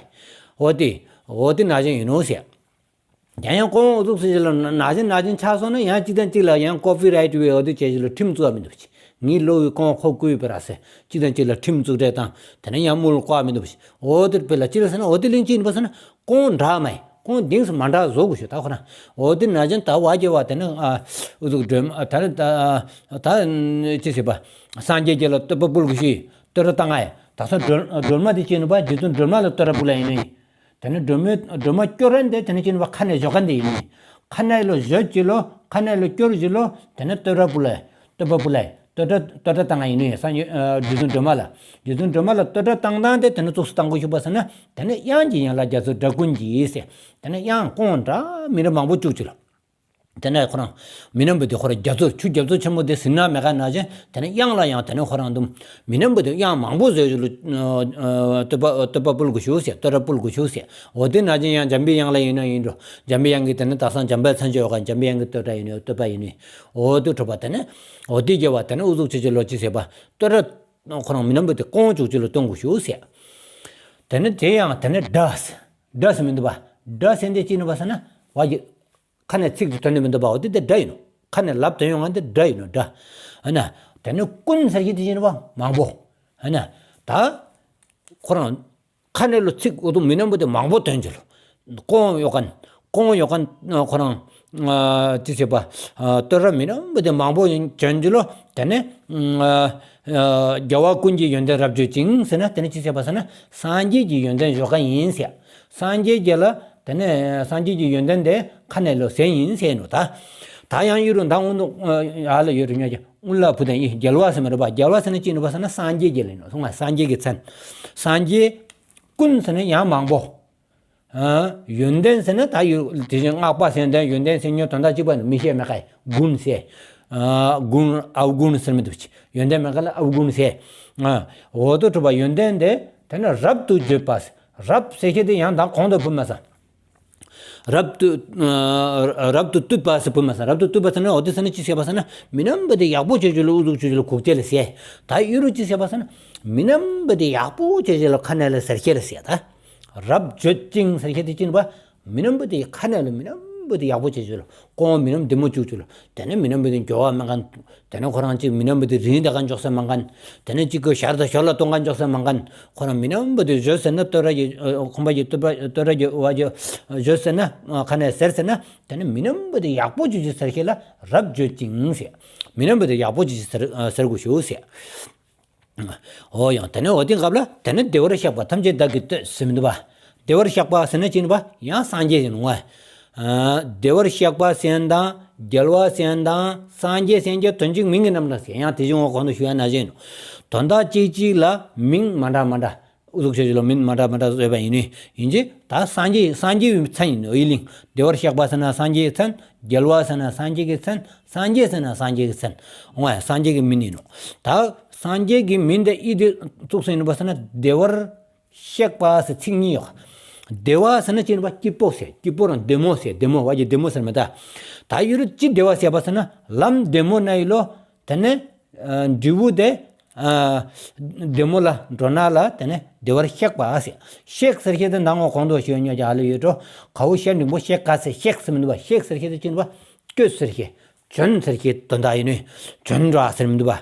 འོ་དེ་འོ་དེ་ན་གཞོན་ཡིན་ནོ་ཟེར། ཡང་ཡང་ཀོང་འུ་ཚུགས་ཟེར་ལ་ན་གཞོན་ན་གཞོན་ཆགས་སོང་ན་ཡང་གཅིག་དང་གཅིག་ལ་ཡང་ཀོ་པི་རའིཊ་བའི་འོ་དེ་བྱས་ཞིག་ལ་ཁྲིམས་བཙུགས་མི་འདུག་ཅི། ངའི་གླུ་བའི་ཀོང་ཁོ་བརྐུས་པ་ར་ཟེར་གཅིག་དང་གཅིག་ལ་ཁྲིམས་བཙུགས་འདྲ་དང་དེ་ནས་ཡང་དམུལ་བཀག་མི་འདུག་ཅི། འོ་དེ་དཔེ་ལ་ཅི་ལ་ཟེར་ན་འོ་དེ་གླིང་ཅི་ཡིན་པ་ཟེར་ན་ཀོང་འདྲ་མ་ཡིན། ཀོང་གདིང་སུ་མ་འདྲ་བཟོ་དགོས་ཞུ་ད་ཁོ་ན། འོ་དེ་ན་གཞོན་ད་བ་རྒྱལ་བ་དེ་ནས་ཨ་འུ་ཚུགས་སྒྲོལ་མ་ད་ནི་ད་ད་ཅི་ཟེར་བ། སངས་རྒྱས་ཀྱི་ལ་བསྟོད་པ་ཕུལ་དགོས་ཞུ། བསྟོད་ར་བཏང་ཨེ། ད་སང་སྒྲོལ་སྒྲོལ་མ་དེ་ཅི་ཡིན་པ་རྗེ་བཙུན་སྒྲོལ་མ་ལ་བསྟོད་ར་ཕུལ་ལ་ཡིན་ནི། དེ་ནས་སྒྲོལ་མའི་སྒྲོལ་མ་སྐྱོར་རན་དེ་དེ་ནས་ཅི་ཡིན་པ་ཁ་ནས་བཞོག་གན་དེ་ཡིན་ནི། ཁ་ནས་ལོ་བཞོད་ཅི་ལོ་ཁ་ནས་ལོ་སྐྱོར་ཅི་ལོ་དེ་ནས་བསྟོད་ར་ཕུལ་ལ་བསྟོད་པ་ཕུལ་ལ་བསྟོད་ར་བསྟོད་ར་བཏང་ཡིན་ནི། སངས་རྒྱས་ཨ་རྗེ་བཙུན་སྒྲོལ་མ་ལ་རྗེ་བཙུན་སྒྲོལ་མ་ལ་བསྟོད་ར་བཏང་སྟངས་དེ་དེ་ནས་གཙུགས་སུ་བཏང་དགོས་ཞུ་བ་ཟེར་ན་དེ་ནས་དབྱངས་ཀྱི་ཡན་ལག་རྒྱ་མཚོའི་སྒྲ་ཀུན་གྱིས་ཟེར། དེ་ནས་དབྱངས་ཀོང་འདྲ་མི་འདྲ་མང་པོ་བཅུག་ཅི་ལོ། དེ་ནས་ཁོ་རང་མི་ནམ་བུ་དེ་ཁོ་རང་རྒྱ་མཚོ་ཆུ་རྒྱ་མཚོ་ཆེན་མོ་དེ་ཟིན་ན་མེད་ག་ན་ཅན་དེ་ནས་དབྱངས་ལ་ཡང་དེ་ནས་ཁོ་རང་དུམ་མི་ནམ་བུ་དེ་དབྱངས་མང་པོ་བཟོས་ཞུ་ལུ་བསྟོད་པ་བསྟོད་པ་ཕུལ་དགོས་ཞུ་ཟེར། བསྟོད་ར་ཕུལ་དགོས་ཞུ་ཟེར། འོ་དེ་ན་ཅན་ཡང་འཇམ་པའི་དབྱངས་ལ་ཡིན་ན་ཡིན་འགྲོ། འཇམ་པའི་དབྱངས་ཀྱི་དེ་ནས་ད་སང་འཇམ་དཔལ་མཚན་བརྗོད་ཡོད་ག། འཇམ་པའི་དབྱངས་ཀྱི་བསྟོད་ར་ཡིན་ནི་བསྟོད་པ་ཡིན་ནི། འོ་དེ་གྲུབ་པ་དེ་ནས་འོ་དེ་རྒྱལ་བ་དེ་ནས་ཨུ་ཚུགས་ཆེ་ཆེ་ལོ་ཅི་ཟེར་བ་བསྟོད་ར་ཁོ་རང་མི་ནམ་བུ་དེ་ཀོང་བཅུག་ཅི་ལོ་བསྟོད་དགོས་ཞུ་ཟེར། དེ་ནས་དེ་ཡང་དེ་ནས་སྒྲ་ཟེར་སྒྲ་ཟེར་མི་འདུག་བ། སྒྲ་ཟེར་འདི་ཅི་ནི་བ་ཟེར་ན་བ་གི་ཁ་ནས་ཚིག་དེ་ཐོན་ནི་མི་འདུག་པ། འོ་དེ་དེ་སྒྲ་ཡིན་ནོ། ཁ་ནས་ལབ་ཐོན་ཡོང་ང་དེ་སྒྲ་ཡིན་ནོ། སྒྲ། ཨ་ན། དེ་ནས་ཀུན་ཟེར་གྱི་དེ་ཡིན་པ་མང་པོ། ཨ་ན། ད་ཁོ་རང་ཁ་ནས་ལོ་ཚིག་འོ་དུ་མི་རྣམས་པོ་དེ་མང་པོ་ཐོན་གྱི་ལོ། ཀོང་ཡོ་གན། ཀོང་ཡོ་གན་ཁོ་རང་ཅི་ཟེར་བ། ཏོ་ར་མི་རྣམས་པོ་དེ་མང་པོ་ཐོན་གྱི་ལོ། དེ་ནས་རྒྱལ་བ་ཀུན་གྱི་ཡོན་ཏན་རབ་བརྗོད་ཅིང་ཟེར་ན། དེ་ནས་ཅི་ཟེར་བ་ཟེར་ན། སངས་རྒྱས་ཀྱི་ཡོན་ཏན་བརྗོད་མཁན་ཡིན་ཟེར། སངས་རྒྱས་ཀྱི་ལ། དེ་ནས་སངས་རྒྱས་ཀྱི་ཡོན་ཏན་དེ་ཁ་ནས་ལོ་ཟེར་ཡིན་ཟེར་ནོ་ད། ད་ཡང་ཡུ་རུ་མདང་དབུ་འདུག་ཨ་ལ་ཡོད་རུ་ཉོ་ཀྱི། དབུ་ལ་བུ་དང་ཡི་རྒྱལ་བ་ཟེར་མ་རེད་པ། རྒྱལ་བ་ཟེར་ན་ཅི་ནོ་བ་ཟེར་ན་སངས་རྒྱས་ཀྱི་ལ་ཡིན་ནོ། སོང་བ་སངས་རྒྱས་ཀྱི་མཚན། སངས་རྒྱས་ཀུན་ཟེར་ན་ཡང་མང་པོ། ཡོན་ཏན་ཟེར་ན་ད་ཡོད་དེ་བཞིན་སྔགས་པ་ཟེར་ཡོན་ཏན་ཡོན་ཏན་ཟེར་ཉོ་དོན་དག་གཅིག་པ་ནི་མི་ཤེས་མེད་ཀ་ཡི་གུན་ཟེར། གུན་ཨའུ་གུན་ཟེར་མི་འདུག་ཅི། ཡོན་ཏན་མེད་ཀ་ལ་ཨའུ་གུན་ཟེར། འོ་དོ་གྲུབ་པ་ཡོན་ཏན་དེ་དེ་ནི་རབ་ཏུ་བརྗོད་པ། རབ་ཟེར་ཁྱེད་དེ་ཡང་དང་གོང་དུ་བུ་མ་ས། རབ་ཏུ་རབ་ཏུ་བཏུད་པ་ཟེར་བུ་མ་ས། རབ་ཏུ་བཏུད་པ་ཟེར་ན་འོ་དེ་ཟེར་ན་ཅི་ཟེར་བ་ཟེར་ན་མི་རྣམས་པ་དེ་ཡག་པོ་བྱེད་རྒྱུ་ལ་ཨུ་ཚུགས་བྱེད་རྒྱུ་ལ་གུག་ཅེ་ལ་ཟེར། ད་ཡུ་རུ་ཅི་ཟེར་བ་ཟེར་ན་མི་རྣམས་པ་དེ་ཡག་པོ་བྱེད་རྒྱུ་ལ་ཁ་ནས་ལ་ཟེར་ཁྱེད་ལ་ཟེར་ད། རབ་བརྗོད་ཅིང་ཟེར་ཁྱེད་དེ་ཅི་ནི་བ། མི་རྣམས་པ་དེ་ཁ་ནས་ལ་མི་རྣམས་པ་དེ་ཡག་པོ་བྱེད་རྒྱུ་ལ་ཀོང་མི་རྣམས་བདེ་མོ་བཅུག་རྒྱུ་ལ། དེ་ནས་མི་རྣམས་པ་དེ་འགྱོ་བ་མ་གན། དེ་ནས་ཁོ་རང་གཅིག་མི་རྣམས་པ་དེ་རིང་དེ་ག་འཇོག་ས་མ་གན། དེ་ནས་གཅིག་གི་ཞར་དང་ཞོར་ལ་གཏོང་ག་འཇོག་ས་མ་གན། ཁོ་རང་མི་རྣམས་པ་དེ་བརྗོད་ཟེར་ན་བསྟོད་ར་གི་ཁོང་པ་གི་བསྟོད་པ་བསྟོད་ར་གི་བ་གི་བརྗོད་ཟེར་ན་ཁ་ནས་ཟེར་ཟེར་ན། དེ་ནས་མི་རྣམས་པ་དེ་ཡག་པོ་བྱེད་རྒྱུ་ཟེར་ཁྱེད་ལ་རབ་བརྗོད་ཅིང་ཟེར། མི་རྣམས་པ་དེ་ཡག་པོ་བྱེད་རྒྱུ་ཟེར་ཟེར་དགོས་ཞུ་ཟེར། འོ་ཡང་དེ་ནས་འོ་དེ་སྐབས་ལ་དེ་ནས་བདེ་བར་གཤེགས་པ་ཐམས་ཅད་བདག་གིས་བསྟོད་ཟེར་མི་འདུག་པ། བདེ་བར་གཤེགས་པ་ཟེར་ན་ཅི་ནི་བ་ཡང་སངས་རྒྱས་ཡིན་ནོ། བདེ་བར་གཤེགས་པ་ཟེར་དང་རྒྱལ་བ་ཟེར་དང་སངས་རྒྱས་ཟེར་གྱི་དོན་གཅིག་མིང་གི་རྣམ་གྲངས་ཟེར། ཡང་དེ་བཞིན་འོ་གོང་དུ་ཞུ་ཡ་ན་བཞིན་ནོ། དོན་དག་གཅིག་གཅིག་ལ་མིང་མ་འདྲ་མ་འདྲ་ཨུ་ཚུགས་བྱེད་རྒྱུ་ལ་མིང་མ་འདྲ་མ་འདྲ་བཟོས་པ་ཡིན་ནི་ཡིན་གྱི། ད་སངས་རྒྱས་སངས་རྒྱས་པའི་མཚན་ཡིན་ནོ་ཡི་ལིང་། བདེ་བར་གཤེགས་པ་ཟེར་ན་སངས་རྒྱས་ཀྱི་མཚན། རྒྱལ་བ་ཟེར་ན་སངས་རྒྱས་ཀྱི་མཚན། སངས་རྒྱས་ཟེར་ན་སངས་རྒྱས་ཀྱི་མཚན། འོ་ཡ་སངས་རྒྱས་ཀྱི་མིང་ཡིན་ནོ། ད་སངས་རྒྱས་ཀྱི་མིང་དེ་ཨི་དེ་བཙུགས་སེ་ཡིན་པ་ཟེར་ན་བདེ་བར་གཤེགས་པ་ཟེར་ཚིག་གཉིས་ཡོད། བདེ་བ་ཟེར་ན་ཅི་ཡིན་པ་སྐྱིད་པོ་ཟེར། སྐྱིད་པོ་རང་བདེ་མོ་ཟེར། བདེ་མོ་བ་གྱི་བདེ་མོ་ཟེར་མེད་ད། ད་ཡུ་རུ་ཅི་བདེ་བ་ཟེར་བ་ཟེར་ན་ལམ་བདེ་མོ་ན་ཡི་ལོ། དེ་ནས་འབྲས་བུ་དེ་བདེ་མོ་ལ་འགྲོ་ན་ལ་དེ་ནས་བདེ་བར་གཤེགས་པ་ཟེར། གཤེགས་ཟེར་ཁྱེད་དེ་མདང་ངོ་གོང་དུ་ཞུ་ཉོ་རྒྱ་ལ་ཡོད་འགྲོ། གའུ་ཤ་འབྲིང་པོ་གཤེགས་ག་ཟེར་གཤེགས་ཟེར་མི་འདུག་པ། གཤེགས་ཟེར་ཁྱེད་དེ་ཅི་ནི་བ་སྐྱོད་ཟེར་ཁྱེད། བྱོན་ཟེར་ཁྱེད་དོན་དག་ཡིན་ནོ། བྱོན་འགྲོ་ཟེར་མི་འདུག་པ།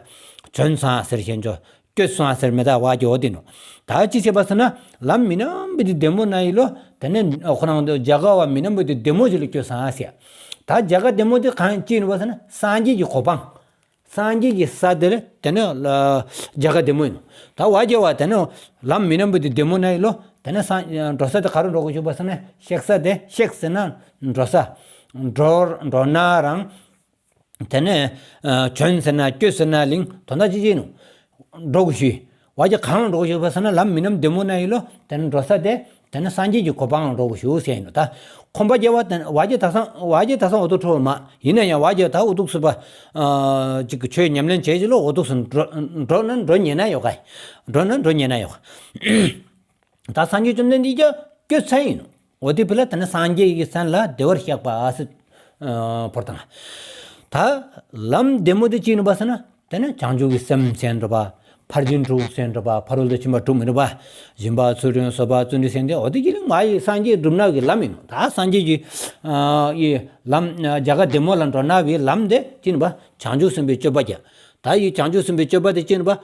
བྱོན་སོང་ཟེར་ཁྱེད་འགྲོ། སྐྱོད་སོང་ཟེར་མེད་ད་བ་གྱི་འོ་དེ་ནོ། ད་ཅི་བྱེད་པ་ཟེར་ན་ལམ་མི་རྣམས་པོ་དེ་བདེ་མོ་ན་ཡི་ལོ། དེ་ནས་ཁོ་རང་རྒྱ་གར་བ་མི་རྣམས་པོ་དེ་བདེ་མོ་ཞིག་ལ་སྐྱོད་སོང་ཟེར། ད་རྒྱ་གར་བདེ་མོ་དེ་གང་ཅི་ཡིན་པ་ཟེར་ན་སངས་རྒྱས་ཀྱི་གོ་འཕང་། སངས་རྒྱས་ཀྱི་ས་དེར་དེ་ནས་རྒྱ་གར་བདེ་མོ་ཡིན་ནོ། ད་བ་གྱི་བ་དེ་ནས་ལམ་མི་རྣམས་པོ་དེ་བདེ་མོ་ན་ཡི་ལོ། དེ་ནས་སངས་འགྲོ་ས་དེ་ག་རུ་འགྲོ་དགོས་ཞུ་བ་ཟེར་ན་གཤེགས་ས་དེ་གཤེགས་ཟེར་ན་འགྲོ་ས། འགྲོ་འགྲོ་ན་རང་། དེ་ནས་བྱོན་ཟེར་ན་སྐྱོད་ཟེར་ན་ལིང་དོན་དག་ཅི་ཅི་ནོ། འགྲོ་དགོས་ཞུས། བ་གྱི་གང་འགྲོ་དགོས་ཞུས་པ་ཟེར་ན་ལམ་མི་རྣམས་བདེ་མོ་ན་ཡི་ལོ། དེ་ནས་འགྲོ་ས་དེ་དེ་ནས་སངས་རྒྱས་ཀྱི་གོ་འཕང་ལ་འགྲོ་དགོས་ཞུ་ཟེར་ཡིན་ནོ། ད་ཁོམ་པ་རྒྱལ་བ་དེ་བ་གྱི་ད་སང་བ་གྱི་ད་སང་འོ་དོ་ཁྲོ་བ་མ་ཡིན་ན་ཡང་བ་གྱི་ད་འོ་དུག་སུ་པ་ཅིག་གི་ཆོས་ཉམས་ལེན་བྱས་ཀྱི་ལོ་འོ་དུག་སུ་འགྲོ་འགྲོ་ན་འགྲོ་ཉན་ན་ཡོད་ག་ཡི་འགྲོ་ན་འགྲོ་ཉན་ན་ཡོད་ག་ཡི། ད་སངས་རྒྱས་བཅོམ་ལྡན་འདས་ཀྱི་སྐྱོད་ས་ཡིན་ནོ། འོ་དེ་བི་ལ་དེ་ནས་སངས་རྒྱས་ཀྱི་མཚན་ལ་བདེ་བར་གཤེགས་པ་ཟེར་བོར་དང་། ད་ལམ་བདེ་མོ་དེ་ཅི་ཡིན་པ་ཟེར་ན་དེ་ནས་བྱང་ཆུབ་ཀྱི་སེམས་ཟེར་འགྲོ་བ། ཕར་ཕྱིན་དྲུག་ཟེར་འགྲོ་བ། ཕ་རོལ་ཏུ་ཕྱིན་པ་དྲུག་མི་འགྲོ་བ། སྦྱིན་པ་ཚུལ་ཁྲིམས་གསོལ་བ་བརྩོན་འགྲུས་ཟེར་དེ་འོ་དེ་ཀྱི་ལིང་མ་ཡི་སངས་རྒྱས་སྒྲུབ་ན་གི་ལམ་ཡིན་ནོ། ད་སངས་རྒྱས་ཀྱི་ཡི་ལམ་རྒྱ་གར་བདེ་མོ་ལ་འགྲོ་ན་བའི་ལམ་དེ་ཅི་ཡིན་པ་བྱང་ཆུབ་སེམས་དཔའི་སྤྱོད་པ་རྒྱ། ད་ཡི་བྱང་ཆུབ་སེམས་དཔའི་སྤྱོད་པ་དེ་ཅི་ཡིན་པ།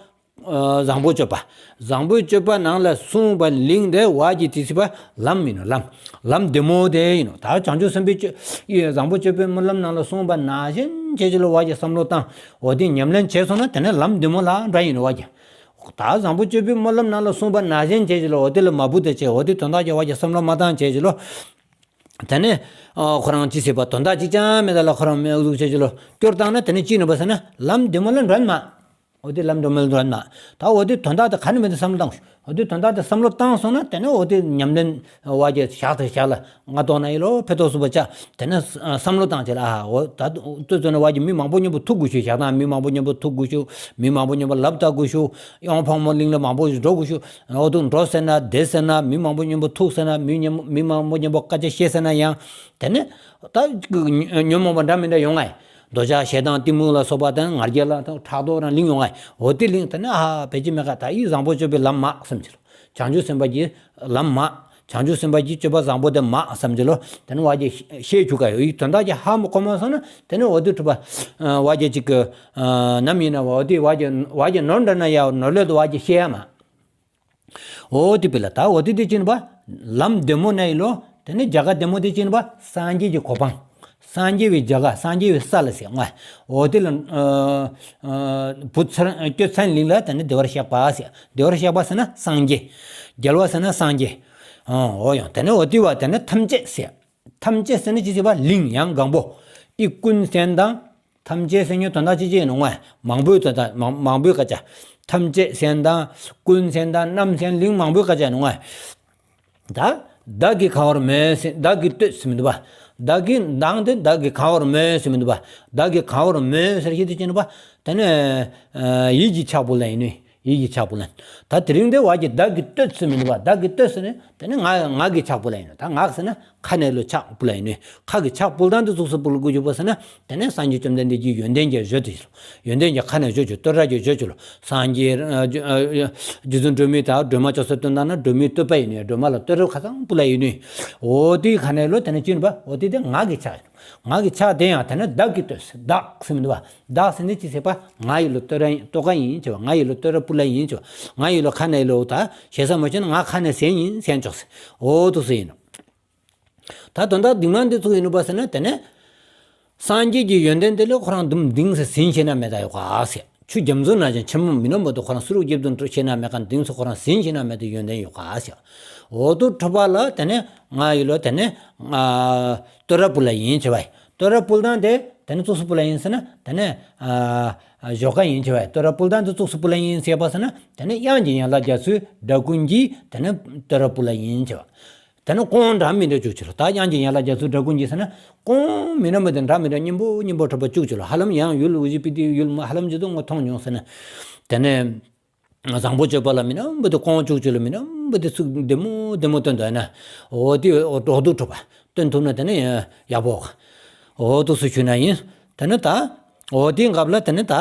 བཟང་པོ་སྤྱོད་པ། བཟང་པོའི་སྤྱོད་པ་ནང་ལ་གསུངས་པ་ལིང་དེ་བ་གྱི་དེ་སི་པ་ལམ་ཡིན་ནོ། ལམ། ལམ་བདེ་མོ་དེ་ཡིན་ནོ། ད་བྱང་ཆུབ་སེམས་དཔའི་སྤྱོད་ཡི་བཟང་པོ་སྤྱོད་པའི་སྨོན་ལམ་ནང་ལ་གསུངས་པ་ནང་བཞིན་བྱེད་ཀྱི་ལོ་བ་གྱི་བསམ་བློ་བཏང་། འོ་དེ་ཉམས་ལེན་བྱས་སོང་ན་དེ་ནས་ལམ་བདེ་མོ་ལ་འདྲ་ཡིན་ནོ་བ་གྱི། ད་བཟང་པོ་སྤྱོད་པའི་སྨོན་ལམ་ནང་ལ་གསུངས་པ་ནང་བཞིན་བྱེད་ཀྱི་ལོ་འོ་དེ་ལ་མ་བུ་དེ་བྱས་འོ་དེ་དོན་དག་གི་བ་གྱི་བསམ་བློ་མ་བཏང་བྱེད་ཀྱི་ལོ། དེ་ནས་ཁོ་རང་ཅི་ཟེར་བ་དོན་དག་ཅིག་ཅང་མེད་ད་ལ་ཁོ་རང་མེད་འུ་ཟུག་བྱེད་ཀྱི་ལོ་སྐྱོར་བཏང་ན་དེ་ནས་ཅི་ཡིན་པ་ཟེར་ན་ལམ་བདེ་མོ་ལ་འགྲོ་ནི་མ། འོ་དེ་ལམ་འགྲོ་མི་ལ་འགྲོ་ན། ད་འོ་དེ་དོན་དག་དེ་ག་ནས་མེད་དེ་བསམ་བློ་བཏང་ཞུ། འོ་དེ་དོན་དག་དེ་བསམ་བློ་བཏང་སོང་ན་དེ་ནས་འོ་དེ་ཉམས་ལེན་བ་གྱི་ཞག་དང་ཞག་ལ་ང་ཏོག་ན་ཡི་ལོ་ཕེ་ཏོག་སུ་བ་ཅག་དེ་ནས་བསམ་བློ་བཏང་བྱས་ལ་ཨ་འོ་ད་ཏོ་ཙོ་ན་བ་གྱི་མི་མང་པོ་མཉམ་པོ་ཐུག་དགོས་ཞུ། ཞག་དང་མི་མང་པོ་མཉམ་པོ་ཐུག་དགོས་ཞུ། མི་མང་པོ་མཉམ་པོ་ལབ་ལྟ་དགོས་ཞུ། གཡོང་ཕག་མོ་གླིང་ལ་མང་པོ་འགྲོ་དགོས་ཞུ། འོ་དུ་འགྲོ་ཟེར་ན་བསྡད་ཟེར་ན་མི་མང་པོ་མཉམ་པོ་ཐུག་ཟེར་ན་མི་མཉམ་མི་མང་པོ་མཉམ་པོ་སྐད་ཆ་བཤད་ཟེར་ན་ཡང་དེ་ནས་ད་ཉོན་མོངས་པ་འདྲ་མི་འདྲ་ཡོང་ང་ཡི། འདོད་ཆགས་ཞེ་སྡང་གཏི་མུག་ལ་སོགས་པ་དང་ང་རྒྱལ་ལ་ཕྲག་དོག་རང་ལིང་ཡོང་ང་། འོ་དེ་ལིང་དེ་ནས་ཨ་ཕལ་ཆེར་མེད་ཀ། ད་ཡིད་བཟང་པོ་སྤྱོད་པའི་ལམ་མ་བསམ་གྱི་ལོ། བྱང་ཆུབ་སེམས་དཔའ་གྱི་ལམ་མ། བྱང་ཆུབ་སེམས་དཔའ་གི་སྤྱོད་པ་བཟང་པོ་དེ་མ་བསམ་གྱི་ལོ། དེ་ནི་བ་ཅི་ཤེས་ཆུ་ཀ་ཡོད་ཡི་དོན་དག་ཅིག་ཧ་མ་གོ་མ་སོང་ན་དེ་ནི་འོ་དེ་ཁྲོ་བ་བ་ཅི་ཅིག་གི་ནམ་ཡིན་ན་བ་འོ་དེ་བ་ཅི་བ་ཅི་ནོར་འདྲ་ན་ཡ་ནོར་ལོད་དུ་བ་ཅི་ཤེས་ཡ་མ། འོ་དེ་པི་ལ་ད་འོ་དེ་དེ་ཅི་ནི་བ་ལམ་བདེ་མོ་ན་ཡི་ལོ། དེ་ནི་རྒྱ་ག་བདེ་མོ་དེ་ཅི་ནི་བ་སངས་རྒྱས་ཀྱི་གོ་འཕང་། སངས་རྒྱས་པའི་རྒྱ་ག་སངས་རྒྱས་པའི་ས་ལ་ཟེར་ང་། འོ་དེ་ལ་བུ་ཚར་སྐྱོད་ཚན་ལིང་ལ་དེ་ནི་བདེ་བར་གཤེགས་པ་ཟེར། བདེ་བར་གཤེགས་པ་ཟེར་ན་སངས་རྒྱས། རྒྱལ་བ་ཟེར་ན་སངས་རྒྱས། འོ་ཡང་དེ་ནི་འོ་དེ་བ་དེ་ནི་ཐམས་ཅད་ཟེར། ཐམས་ཅད་ཟེར་ན་ཅི་ཟེར་བ་ལིང་ཡང་གང་པོ། ཨི་ཀུན་གསན་དང་། ཐམས་ཅད་ཟེར་ཉོ་དོན་དག་ཅི་ཅི་ཡིན་ནོ་ང་། མང་པོའི་དོན་དག་མང་མང་པོའི་སྐད་ཆ། ཐམས་ཅད་གསན་དང་། ཀུན་གསན་དང་། རྣམ་གསན་ལིང་མང་པོའི་སྐད་ཆ་ཡིན་ནོ་ང་། ད་བདག་གིས་གང་བར་མོས་ཟེར་བདག་གིས་ལྟོས་ཟེར་མི་འདུག་བ། བདག་གིས་མདང་དེ་བདག་གིས་གང་བར་མོས་ཟེར་མི་འདུག་བ། བདག་གིས་གང་བར་མོས་ཟེར་ཞིག་དེ་ཅི་ནི་བ། དེ་ནི་ཡིད་ཀྱི་ཆགས་པོ་ལ་ཡིན་ནོ། ཡིད་ཀྱི་ཆགས་པོ་ལ་ཡིན། ད་དེ་རིང་དེ་བ་གི་བདག་གིས་ལྟོས་ཟེར་མི་འདུག་བ། བདག་གིས་ལྟོས་ཟེར་ནས་དེ་ནི་ང་ངག་གི་ཆགས་པོ་ལ་ཡིན་ནོ། ད་ངག་ཟེར་ན་ཁ་ནས་ལོ་ཆགས་པོ་ལ་ཡིན་ནོ། ཁ་གི་ཆགས་པོ་དང་དེ་ཚོགས་སུ་པོ་ལ་དགོས་རྒྱུ་པོ་ཟེར་ན་དེ་ནི་སངས་རྒྱས་བཅོམ་ལྡན་འདས་ཀྱི་ཡོན་ཏན་གྱི་བརྗོད་དེ། ཡོན་ཏན་གྱི་ཁ་ནས་བརྗོད་ཆོག། བསྟོད་ར་གྱི་བརྗོད་ཆོག་ལོ། སངས་རྒྱས་རྗེ་བཙུན་སྒྲོལ་མའི་ད་སྒྲོལ་མ་ཅོག་ཙེ་སྟོན་སྟངས་ན་སྒྲོལ་མའི་བསྟོད་པ་ཡིན་ནོ། སྒྲོལ་མ་ལ་བསྟོད་ར་ཁ་ཚང་པོ་ལ་ཡིན་ནོ། འོ་དེའི་ཁ་ནས་ལོ་དེ་ནི་ཅི་ནི་བ། འོ་དེ་དེ་ངག་གི་ཆགས་ཡིན། ངག་གི་ཆགས་དེ་ཡང་དེ་ནི་བདག་གིས་ལྟོས་ཟེར་བདག་ཟེར་མི་འདུག་བ། བདག་ཟེར་ནི་ཅི་ཟེར་བ། ང་ཡི་ལོ་བསྟོད་ར་ཡིན་བསྟོད་ག་ཡིན་ཅེས་བ། ང་ཡི་ལོ་བསྟོད་ར་པོ་ལ་ཡིན་ཅེས་བ། ང་ཡི་ལོ་ཁ་ནས་ལོ་ད་ཞེ་ས་མ་བྱུང་ན་ང་ཁ་ནས་ཟེར་ཡིན་ཟེར་ཆོག་ཟེར། འོ་དེ་ཚོ་ཡིན་ནོ། ད་དོན་དག་དེ་མ་འདི་ཚོ་ཡིན་ནོ་བ་ཟེར་ན་དེ་ནི། སངས་རྒྱས་ཀྱི་ཡོན་ཏན་དེ་ལས་ཁོ་རང་དུམ་དིང་ཟེར་ཟིན་ཤེས་ན་མེད་ད་ཡོད་ག་ཟེར། ཆུ་རྒྱ་མཚོ་ན་ཅན་ཆེན་མོ་མི་ནོམ་པོ་དུ་ཁོ་རང་སུ་རུ་རྒྱབ་དུ་འགྲོ་ཤེས་ན་མེད་ག་དིང་ཚོ་ཁོ་རང་ཟིན་ཤེས་ན་མེད་དུ་ཡོན་ཏན་ཡོད་ག་ཟེར། འོ་དུ་ཁྲོ་བ་ལ་དེ་ནི་ང་ཡི་ལོ་དེ་ནི་ང་བསྟོད་ར་པོ་ལ་ཡིན་ཅེས་བ། བསྟོད་ར་པོ་དང་དེ་དེ་ནི་ཙོགས་སུ་པོ་ལ་ཡིན་ཟེར་ན་དེ་ནི་ཞོག་ག་ཡིན་ཅེས་བ། བསྟོད་ར་པོ་དང་དེ་ཙོགས་སུ་པོ་ལ་ཡིན་ཟེར་བ་ཟེར་ན་དེ་ནི་དབྱངས་ཀྱི་ཡན་ལག་རྒྱ་མཚོའི་སྒྲ་ཀུན་གྱིས་དེ་ནི་བསྟོད་ར་པོ་ལ་ཡིན་ཅེས་བ། དེ་ནི་གོང་འདྲ་མི་འདྲ་བཅུག་ཅི་ལོ། ད་དབྱངས་ཀྱི་ཡན་ལག་རྒྱ་མཚོའི་སྒྲ་ཀུན་གྱིས་ཟེར་ན་གོང་མི་འདྲ་མི་འདྲ་འདྲ་མི་འདྲ་སྙན་པོ་སྙན་པོ་ཁྲོ་བ་བཅུག་ཅི་ལོ། ཧ་ལམ་ཡང་ཡུལ་ཨུ་ཇི་པི་ཏི་ཡུལ་མ་ཧ་ལམ་ཇི་ལྟ་ངོ་མཐོང་མྱོང་ཟེར་ན། དེ་ནས་བཟང་པོ་སྤྱོད་པ་ལ་མི་འདྲ་མི་འདྲ་གོང་བཅུག་ཅི་ལོ། མི་འདྲ་མི་འདྲ་ཚིག་བདེ་མོ་བདེ་མོ་སྟོན་འདོད་ན། འོ་དེ་འོ་འགྲོ་འདུག་ཁྲོ་བ་སྟོན་ཐུབ་ན་དེ་ནི་ཡག་པོ། འོ་དུ་སུ་ཞུ་ན་ཡིན། དེ་ནི་ད་འོ་དེའི་སྐབས་ལ་དེ་ནི་ད།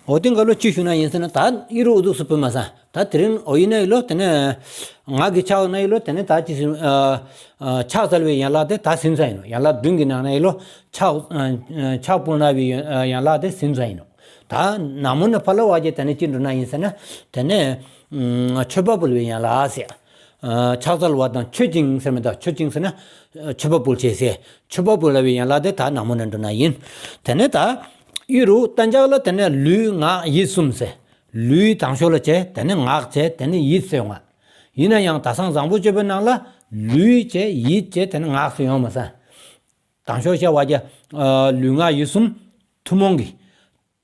འོ་དེ་འགའ་ལོ་ཅི་ཞུ་ན་ཡིན་ཟེར་ན་ད་ཨི་རུ་འུ་དུ་སུ་བུ་མ་ས་ད་དེ་རིང་འོ་ཡིན་ན་ཡི་ལོ་དེ་ནས་ངག་གི་ཆགས་ན་ཡི་ལོ་དེ་ནས་ད་ཅི་ཟེར། ཕྱག་འཚལ་བའི་ཡན་ལག་དེ་ད་ཟིན་ས་ཡིན་ནོ། ཡན་ལག་བདུན་གྱི་ནང་ན་ཡི་ལོ་ཕྱག་ཕྱག་སྤོལ་ན་བའི་ཡན་ལག་དེ་ཟིན་ས་ཡིན་ནོ། ད་ན་མོ་ནི་ཕ་ལ་བ་རྒྱ་དེ་ནས་ཅི་འགྲོ་ན་ཡིན་ཟེར་ན་དེ་ནས་མཆོད་པ་འབུལ་བའི་ཡན་ལག་ཟེར། ཕྱག་འཚལ་བ་དང་མཆོད་ཅིང་ཟེར་མི་འདུག་མཆོད་ཅིང་ཟེར་ན་མཆོད་པ་འབུལ་བྱེད་ཟེར། མཆོད་པ་འབུལ་བའི་ཡན་ལག་དེ་ད་ན་མོ་ནི་འགྲོ་ན་ཡིན། དེ་ནས་ད་ཨི་རུ་གཏན་འཇགས་ལ་དེ་ནས་ལུས་ངག་ཡིད་གསུམ་ཟེར། ལུས་དང་ཤོ་ལ་བྱས་དེ་ནས་ངག་བྱས་དེ་ནས་ཡིད་ཟེར་ཡོང་བ། ཡིན་ན་ཡང་ད་སང་བཟང་པོ་སྤྱོད་པའི་ནང་ལ་ལུས་བྱས་ཡིད་བྱས་དེ་ནས་ངག་ཟེར་ཡོང་མ་ས། དང་ཤོ་བྱ་བ་རྒྱ་ལུས་ངག་ཡིད་གསུམ་ཐུན་མོང་གི་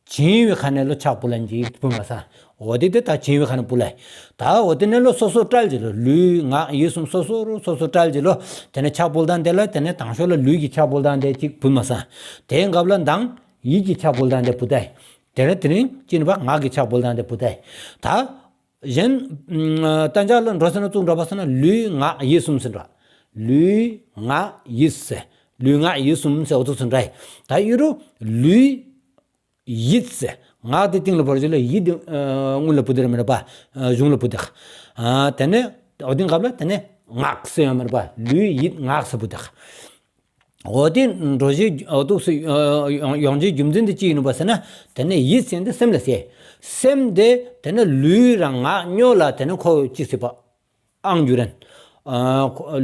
བྱིན་བའི་ཁ་ནས་ལོ་ཕྱག་ཕུལ་ལ་འཇིག་བུ་མ་ས། འོ་དེ་དེ་ད་བྱིན་བའི་ཁ་ནས་ཕུལ་ལ། ད་འོ་དེ་ནས་ལོ་སོ་སོ་བཀྲལ་གྱི་ལོ། ལུས་ངག་ཡིད་གསུམ་སོ་སོ་རུ་སོ་སོ་བཀྲལ་གྱི་ལོ། དེ་ནས་ཕྱག་ཕུལ་དང་དེ་ལ་དེ་ནས་དང་ཤོ་ལ་ལུས་ཀྱི་ཕྱག་ཕུལ་དང་དེ་གཅིག་བུ་མ་ས། དེའི་འགབ་ལ་མདང་ཡིད་ཀྱི་ཕྱག་ཕུལ་དང་དེ་བུ་ད། དེ་ལ་དེ་རིང་ཅི་ནི་བ་ངག་གི་ཕྱག་ཕུལ་དང་དེ་བུ་ད། ད་གཞན་གཏན་འཇགས་ལ་འགྲོ་ཟེར་ན་བཙུགས་འགྲོ་བ་ཟེར་ན་ལུས་ངག་ཡིད་གསུམ་ཟེར་འགྲོ། ལུས་ངག་ཡིད་ཟེར། ལུས་ངག་ཡིད་གསུམ་ཟེར་འོ་ཚོ་ཟེར་འགྲོ། ད་ཨི་རུ་ལུས། ཡིད་ཟེར། ངག་དེ་སྟེང་ལ་བོར་རྗེས་ལ་ཡིད་དེ་སྔོན་ལ་བུ་དེ་ར་མེད་པ། གཞུང་ལ་བུ་དེ། དེ་ནས་འོ་དེ་འགབ་ལ་དེ་ནས་ངག་ཟེར་ཡང་མེད་པ་ལུས་ཡིད་ངག་ཟེར་བུ་དེ། འོ་དེ་འགྲོ་བཞི་འོ་དུག་སུ་ཡོང་རྒྱུའི་རྒྱུ་མཚན་དེ་ཅི་ཡིན་ནོ་བ་ཟེར་ན། དེ་ནས་ཡིད་ཟེར་དེ་སེམས་ལ་ཟེར། སེམས་དེ་དེ་ནས་ལུས་རང་ངག་སྨྱོ་ལ་དེ་ནས་ཁོ་ཅི་ཟེར་བ། ཨང་རྒྱུ་རན།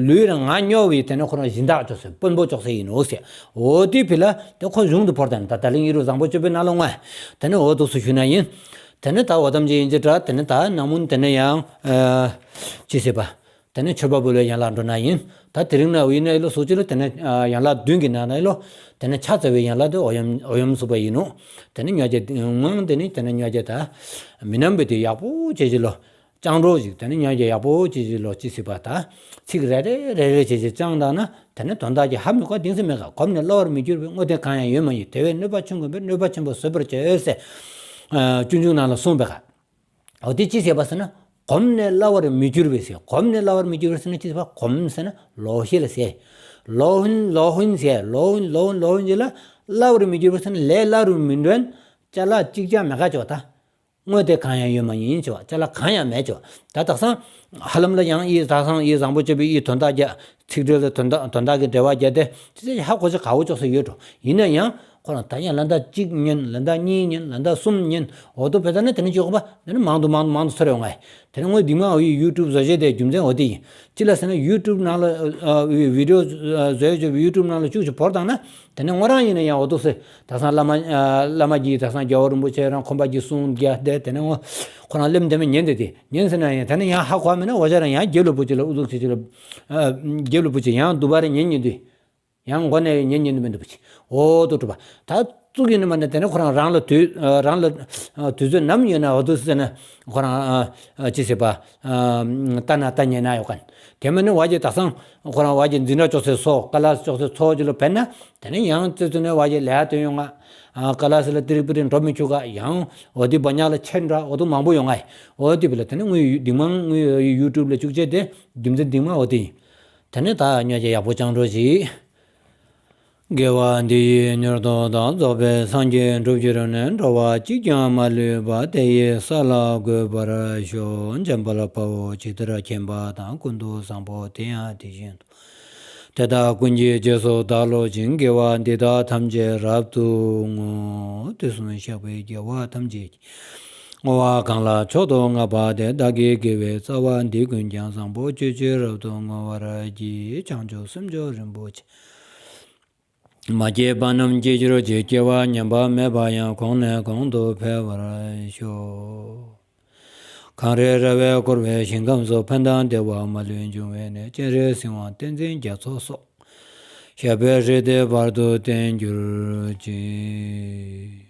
ལུས་རང་ང་སྨྱོ་བའི་དེ་ནས་ཁོ་རང་སྦྱིན་བདག་ཅོག་ཟེར་དཔོན་པོ་ཅོག་ཟེར་ཡིན་ནོ་ཟེར། འོ་དེ་ཕི་ལ་དེ་ཁོ་གཞུང་དུ་བོར་དང་ད་ད་ལིང་ཨི་རུ་བཟང་པོ་སྤྱོད་པའི་ནང་ལ་ངོ་། དེ་ནས་འོ་དུག་སུ་ཞུ་ན་ཡིན། དེ་ནས་ད་འོ་ཙམ་ཅིག་ཡིན་གྱི་འདྲ། དེ་ནས་ད་ནང་མུན་དེ་ནས་ཡང་ཅི་ཟེར་བ། དེ་ནས་མཆོད་པ་འབུལ་བའི་ཡན་ལག་འགྲོ་ན་ཡིན། ད་དེ་རིང་ན་འོ་ཡིན་ན་ཨི་ལོ་སོ་ཅི་ལོ་དེ་ནས་ཡན་ལག་བདུན་གྱི་ནང་ན་ཨི་ལོ། དེ་ནས་ཕྱག་འཚལ་བའི་ཡན་ལག་དེ་འོ་ཡམ་འོ་ཡམ་སུ་པ་ཡིན་ནོ། དེ་ནས་ཉོ་རྒྱ་ངང་དེ་ནས་དེ་ནས་ཉོ་རྒྱ་ད། མི་ནམ་པའི་དེ་ཡག་པོ་བྱེད་ཀྱི་ལོ། སྤྱང་གྲོགས་ཤིག་དེ་ནི་ཉམས་ཀྱི་ཡག་པོ་ཅི་ཅི་ལོ་ཅི་སྲིད་པ་དང་། ཚིག་རེ་རེ་རེ་རེ་བྱེད་ཅི་སྤྱང་དང་ན་དེ་ནི་དོན་དག་གི་ཧ་མི་གོ་གཏིང་ཟེར་མེད་ག་གོམས་ནས་སླ་བར་མི་འགྱུར་བའི་དངོས་དེ་གང་ཡང་ཡོད་མ་ཡིན། དེ་བས་གནོད་པ་ཆུང་གོམས་པས་གནོད་པ་ཆེན་པོ་བཟོད་པར་བྱོས་ཟེར། སྤྱོད་འཇུག་ནང་ལ་གསུངས་པའི་ག་འོ་དེ་ཅི་ཟེར་བ་ཟེར་ན། གོམས་ནས་སླ་བར་མི་འགྱུར་བའི་ཟེར། གོམས་ནས་སླ་བར་མི་འགྱུར་བའི་ཟེར་ན་ཅི་ཟེར་བ་གོམས་ཟེར་ན་ལོག་ཤེས་ལ་ཟེར། ལོག་ཧུན་ལོག་ཧུན་ཟེར་ལོག་ཧུན་ལོག་ཧུན་ལོག་ཧུན་ཟེར་ལ་སླ་བར་མི་འགྱུར་བ་ཟེར་ན་ལས་སླ་རུ་མི་འདོན། ཅ་ལག་ཅིག་ཅང་མེད་ག་ཅོག་ད། དངོས་དེ་གང་ཡང་ཡོད་མ་ཡིན་ཅེས་པ། ཅ་ལག་གང་ཡང་མེད་ཅེས་པ། ད་དག་སང་ཧ་ལམ་ལ་ཡང་ཨི་དག་སང་ཨི་བཟང་པོ་སྤྱོད་པའི་ཨི་དོན་དག་རྒྱག་ཚིག་འགྲེལ་ལ་དོན་དག་དོན་དག་གི་འགྲེལ་བ་རྒྱག་དེ་ཅི་ཟེར་ཧ་གོ་ཅི་ག་འོ་ཅོག་སེ་ཡོད་འགྲོ། ཡིན་ན་ཡང་ཁོ་རང་ད་ཡང་ལ་ད་གཅིག་ཉན། ལ་ད་གཉིས་ཉན། ལ་ད་གསུམ་ཉན། འོ་དོ་བེ་ད་ནི་དེ་ནི་ཅི་གོ་པ་དེ་ནི་མང་དུ་མང་དུ་མང་དུ་ཚོར་ཡོང་ངེ། དེ་ནི་ངོས་འདི་མ་འོ་ཡི་ཡུ་ཊུབ་བཟོ་བྱེད་དེ་རྒྱུ་མཚན་འོ་དེ་ཡིན། ཅི་ལ་ཟེར་ན་ཡུ་ཊུབ་ནང་ལ་ཨ་བི་ཌི་ཡོ་བཟོ་བྱེད་ཡུ་ཊུབ་ནང་ལ་བཅུག་ཅིག་བོར་བཏང་ན་དེ་ནི་ངོ་རང་ཡིན་ན་ཡང་འོ་དོ་སེ་དག་སང་བླ་མ་ཨ་བླ་མ་གིས་དག་སང་རྒྱལ་བ་རིན་པོ་ཆེ་རང་ཁོམ་པ་གྱིས་གསུང་རྒྱག་དེ་དེ་ནི་ངོ་ཁོ་རང་ལེམ་དེ་མི་ཉན་དེ་དེ་ཉན་ཟེར་ན་ཡང་དེ་ནི་ཡང་ཧ་གོ་མེད་ན་འོ་ཅག་རང་ཡང་རྒྱབ་ལ་བུ་ཅིག་ལ་ཨུ་ཚུགས་ཅིག་ཅིག་ལ་ཨ་རྒྱབ་ལ་བུ་ཅིག་ཡང་དུ་བ་རེ་ཉན་ཉན་དུས། ཡང་མགོ་ནས་ཉན་ཉན་དུ་མི་འདུག་པ་ཅིག་འོ་དོ་གྲུབ་པ། ད་གཙུག་གི་ནི་མ་ནི་དེ་ནི་ཁོ་རང་རང་ལ་དུས་རང་ལ་དུས་ཚོད་ནམ་ཡོད་ན་འོ་དོ་ཟེར་ན་ཁོ་རང་ཅི་ཟེར་པ་ལྟ་ན་ལྟ་ཉན་ན་ཡོད་ག་ནི། དེ་མ་ནི་བ་ཅིག་དག་སང་ཁོ་རང་བ་ཅིག་འཛིན་གྲྭ་ཅོག་ཚེ་སོ་ཀ་ལ་སི་ཅོག་ཚེ་ཚོ་ཅི་ལོ་བེད་ན་དེ་ནི་ཡང་ཙི་ཙི་ནི་བ་ཅིག་ལས་དོན་ཡོང་ང་། ཀ་ལ་སི་ལ་ཏི་རིག་པི་རིག་འགྲོ་མི་ཆུག་ག་ཡང་འོ་དེ་བ་ཉག་ལ་ཆེན་འདྲ་འོ་དོ་མང་པོ་ཡོང་ང་། འོ་དེ་བི་ལ་དེ་ནི་ངུ་འདི་མང་ངུ་ཡུ་ཊུབ་ལ་བཅུག་བྱེད་དེ་རྒྱུ་མཚན་འདི་མ་འོ་དེ་ཡིན། དེ་ནི་ད་ཉོ་ཅེ་ཡག་པོ་ཅང་འགྲོ་ཅིག་དགེ་བ་འདི་ཡིས་མྱུར་དུ་བདག་རྫོགས་པའི་སངས་རྒྱས་འགྲུབ་གྱུར་ནས། འགྲོ་བ་གཅིག་ཀྱང་མ་ལུས་པ་དེ་ཡི་ས་ལ་འགོད་པར་ཤོག་འཇམ་དཔལ་དཔའ་བོས་ཇི་ལྟར་མཁྱེན་པ་དང་། ཀུན་ཏུ་བཟང་པོ་དེ་ཡང་དེ་བཞིན་དུ། དེ་དག་ཀུན་གྱི་རྗེས་སུ་བདག་སློབ་ཅིང་། དགེ་བ་འདི་དག་ཐམས་ཅད་རབ་ཏུ་བསྔོ། དུས་གསུམ་གཤེགས་པའི་རྒྱལ་བ་ཐམས་ཅད་ཀྱིས། བསྔོ་བ་གང་ལ་མཆོག་ཏུ་བསྔགས་པ་དེས། བདག་གི་དགེ་བའི་རྩ་བ་འདི་ཀུན་ཀྱང་། བཟང་པོ་སྤྱོད་ཕྱིར་རབ་ཏུ་བསྔོ་བར་བགྱི། བྱང་ཆུབ་སེམས་མཆོག་རིན་པོ་ཆེ། མ་སྐྱེས་པ་རྣམས་སྐྱེ་གྱུར་ཅིག་སྐྱེ་བ་ཉམས་པ་མེད་པ་ཡང་། གོང་ནས་གོང་དུ་འཕེལ་བར་ཤོག་གངས་རི་ར་བས་བསྐོར་བའི་ཞིང་ཁམས་སུ། ཕན་དང་བདེ་བ་མ་ལུས་འབྱུང་བའི་གནས། སྤྱན་རས་གཟིགས་དབང་བསྟན་འཛིན་རྒྱ་མཚོ་སོགས། ཞབས་པད་སྲིད་མཐའི་བར་དུ་བརྟན་གྱུར་ཅིག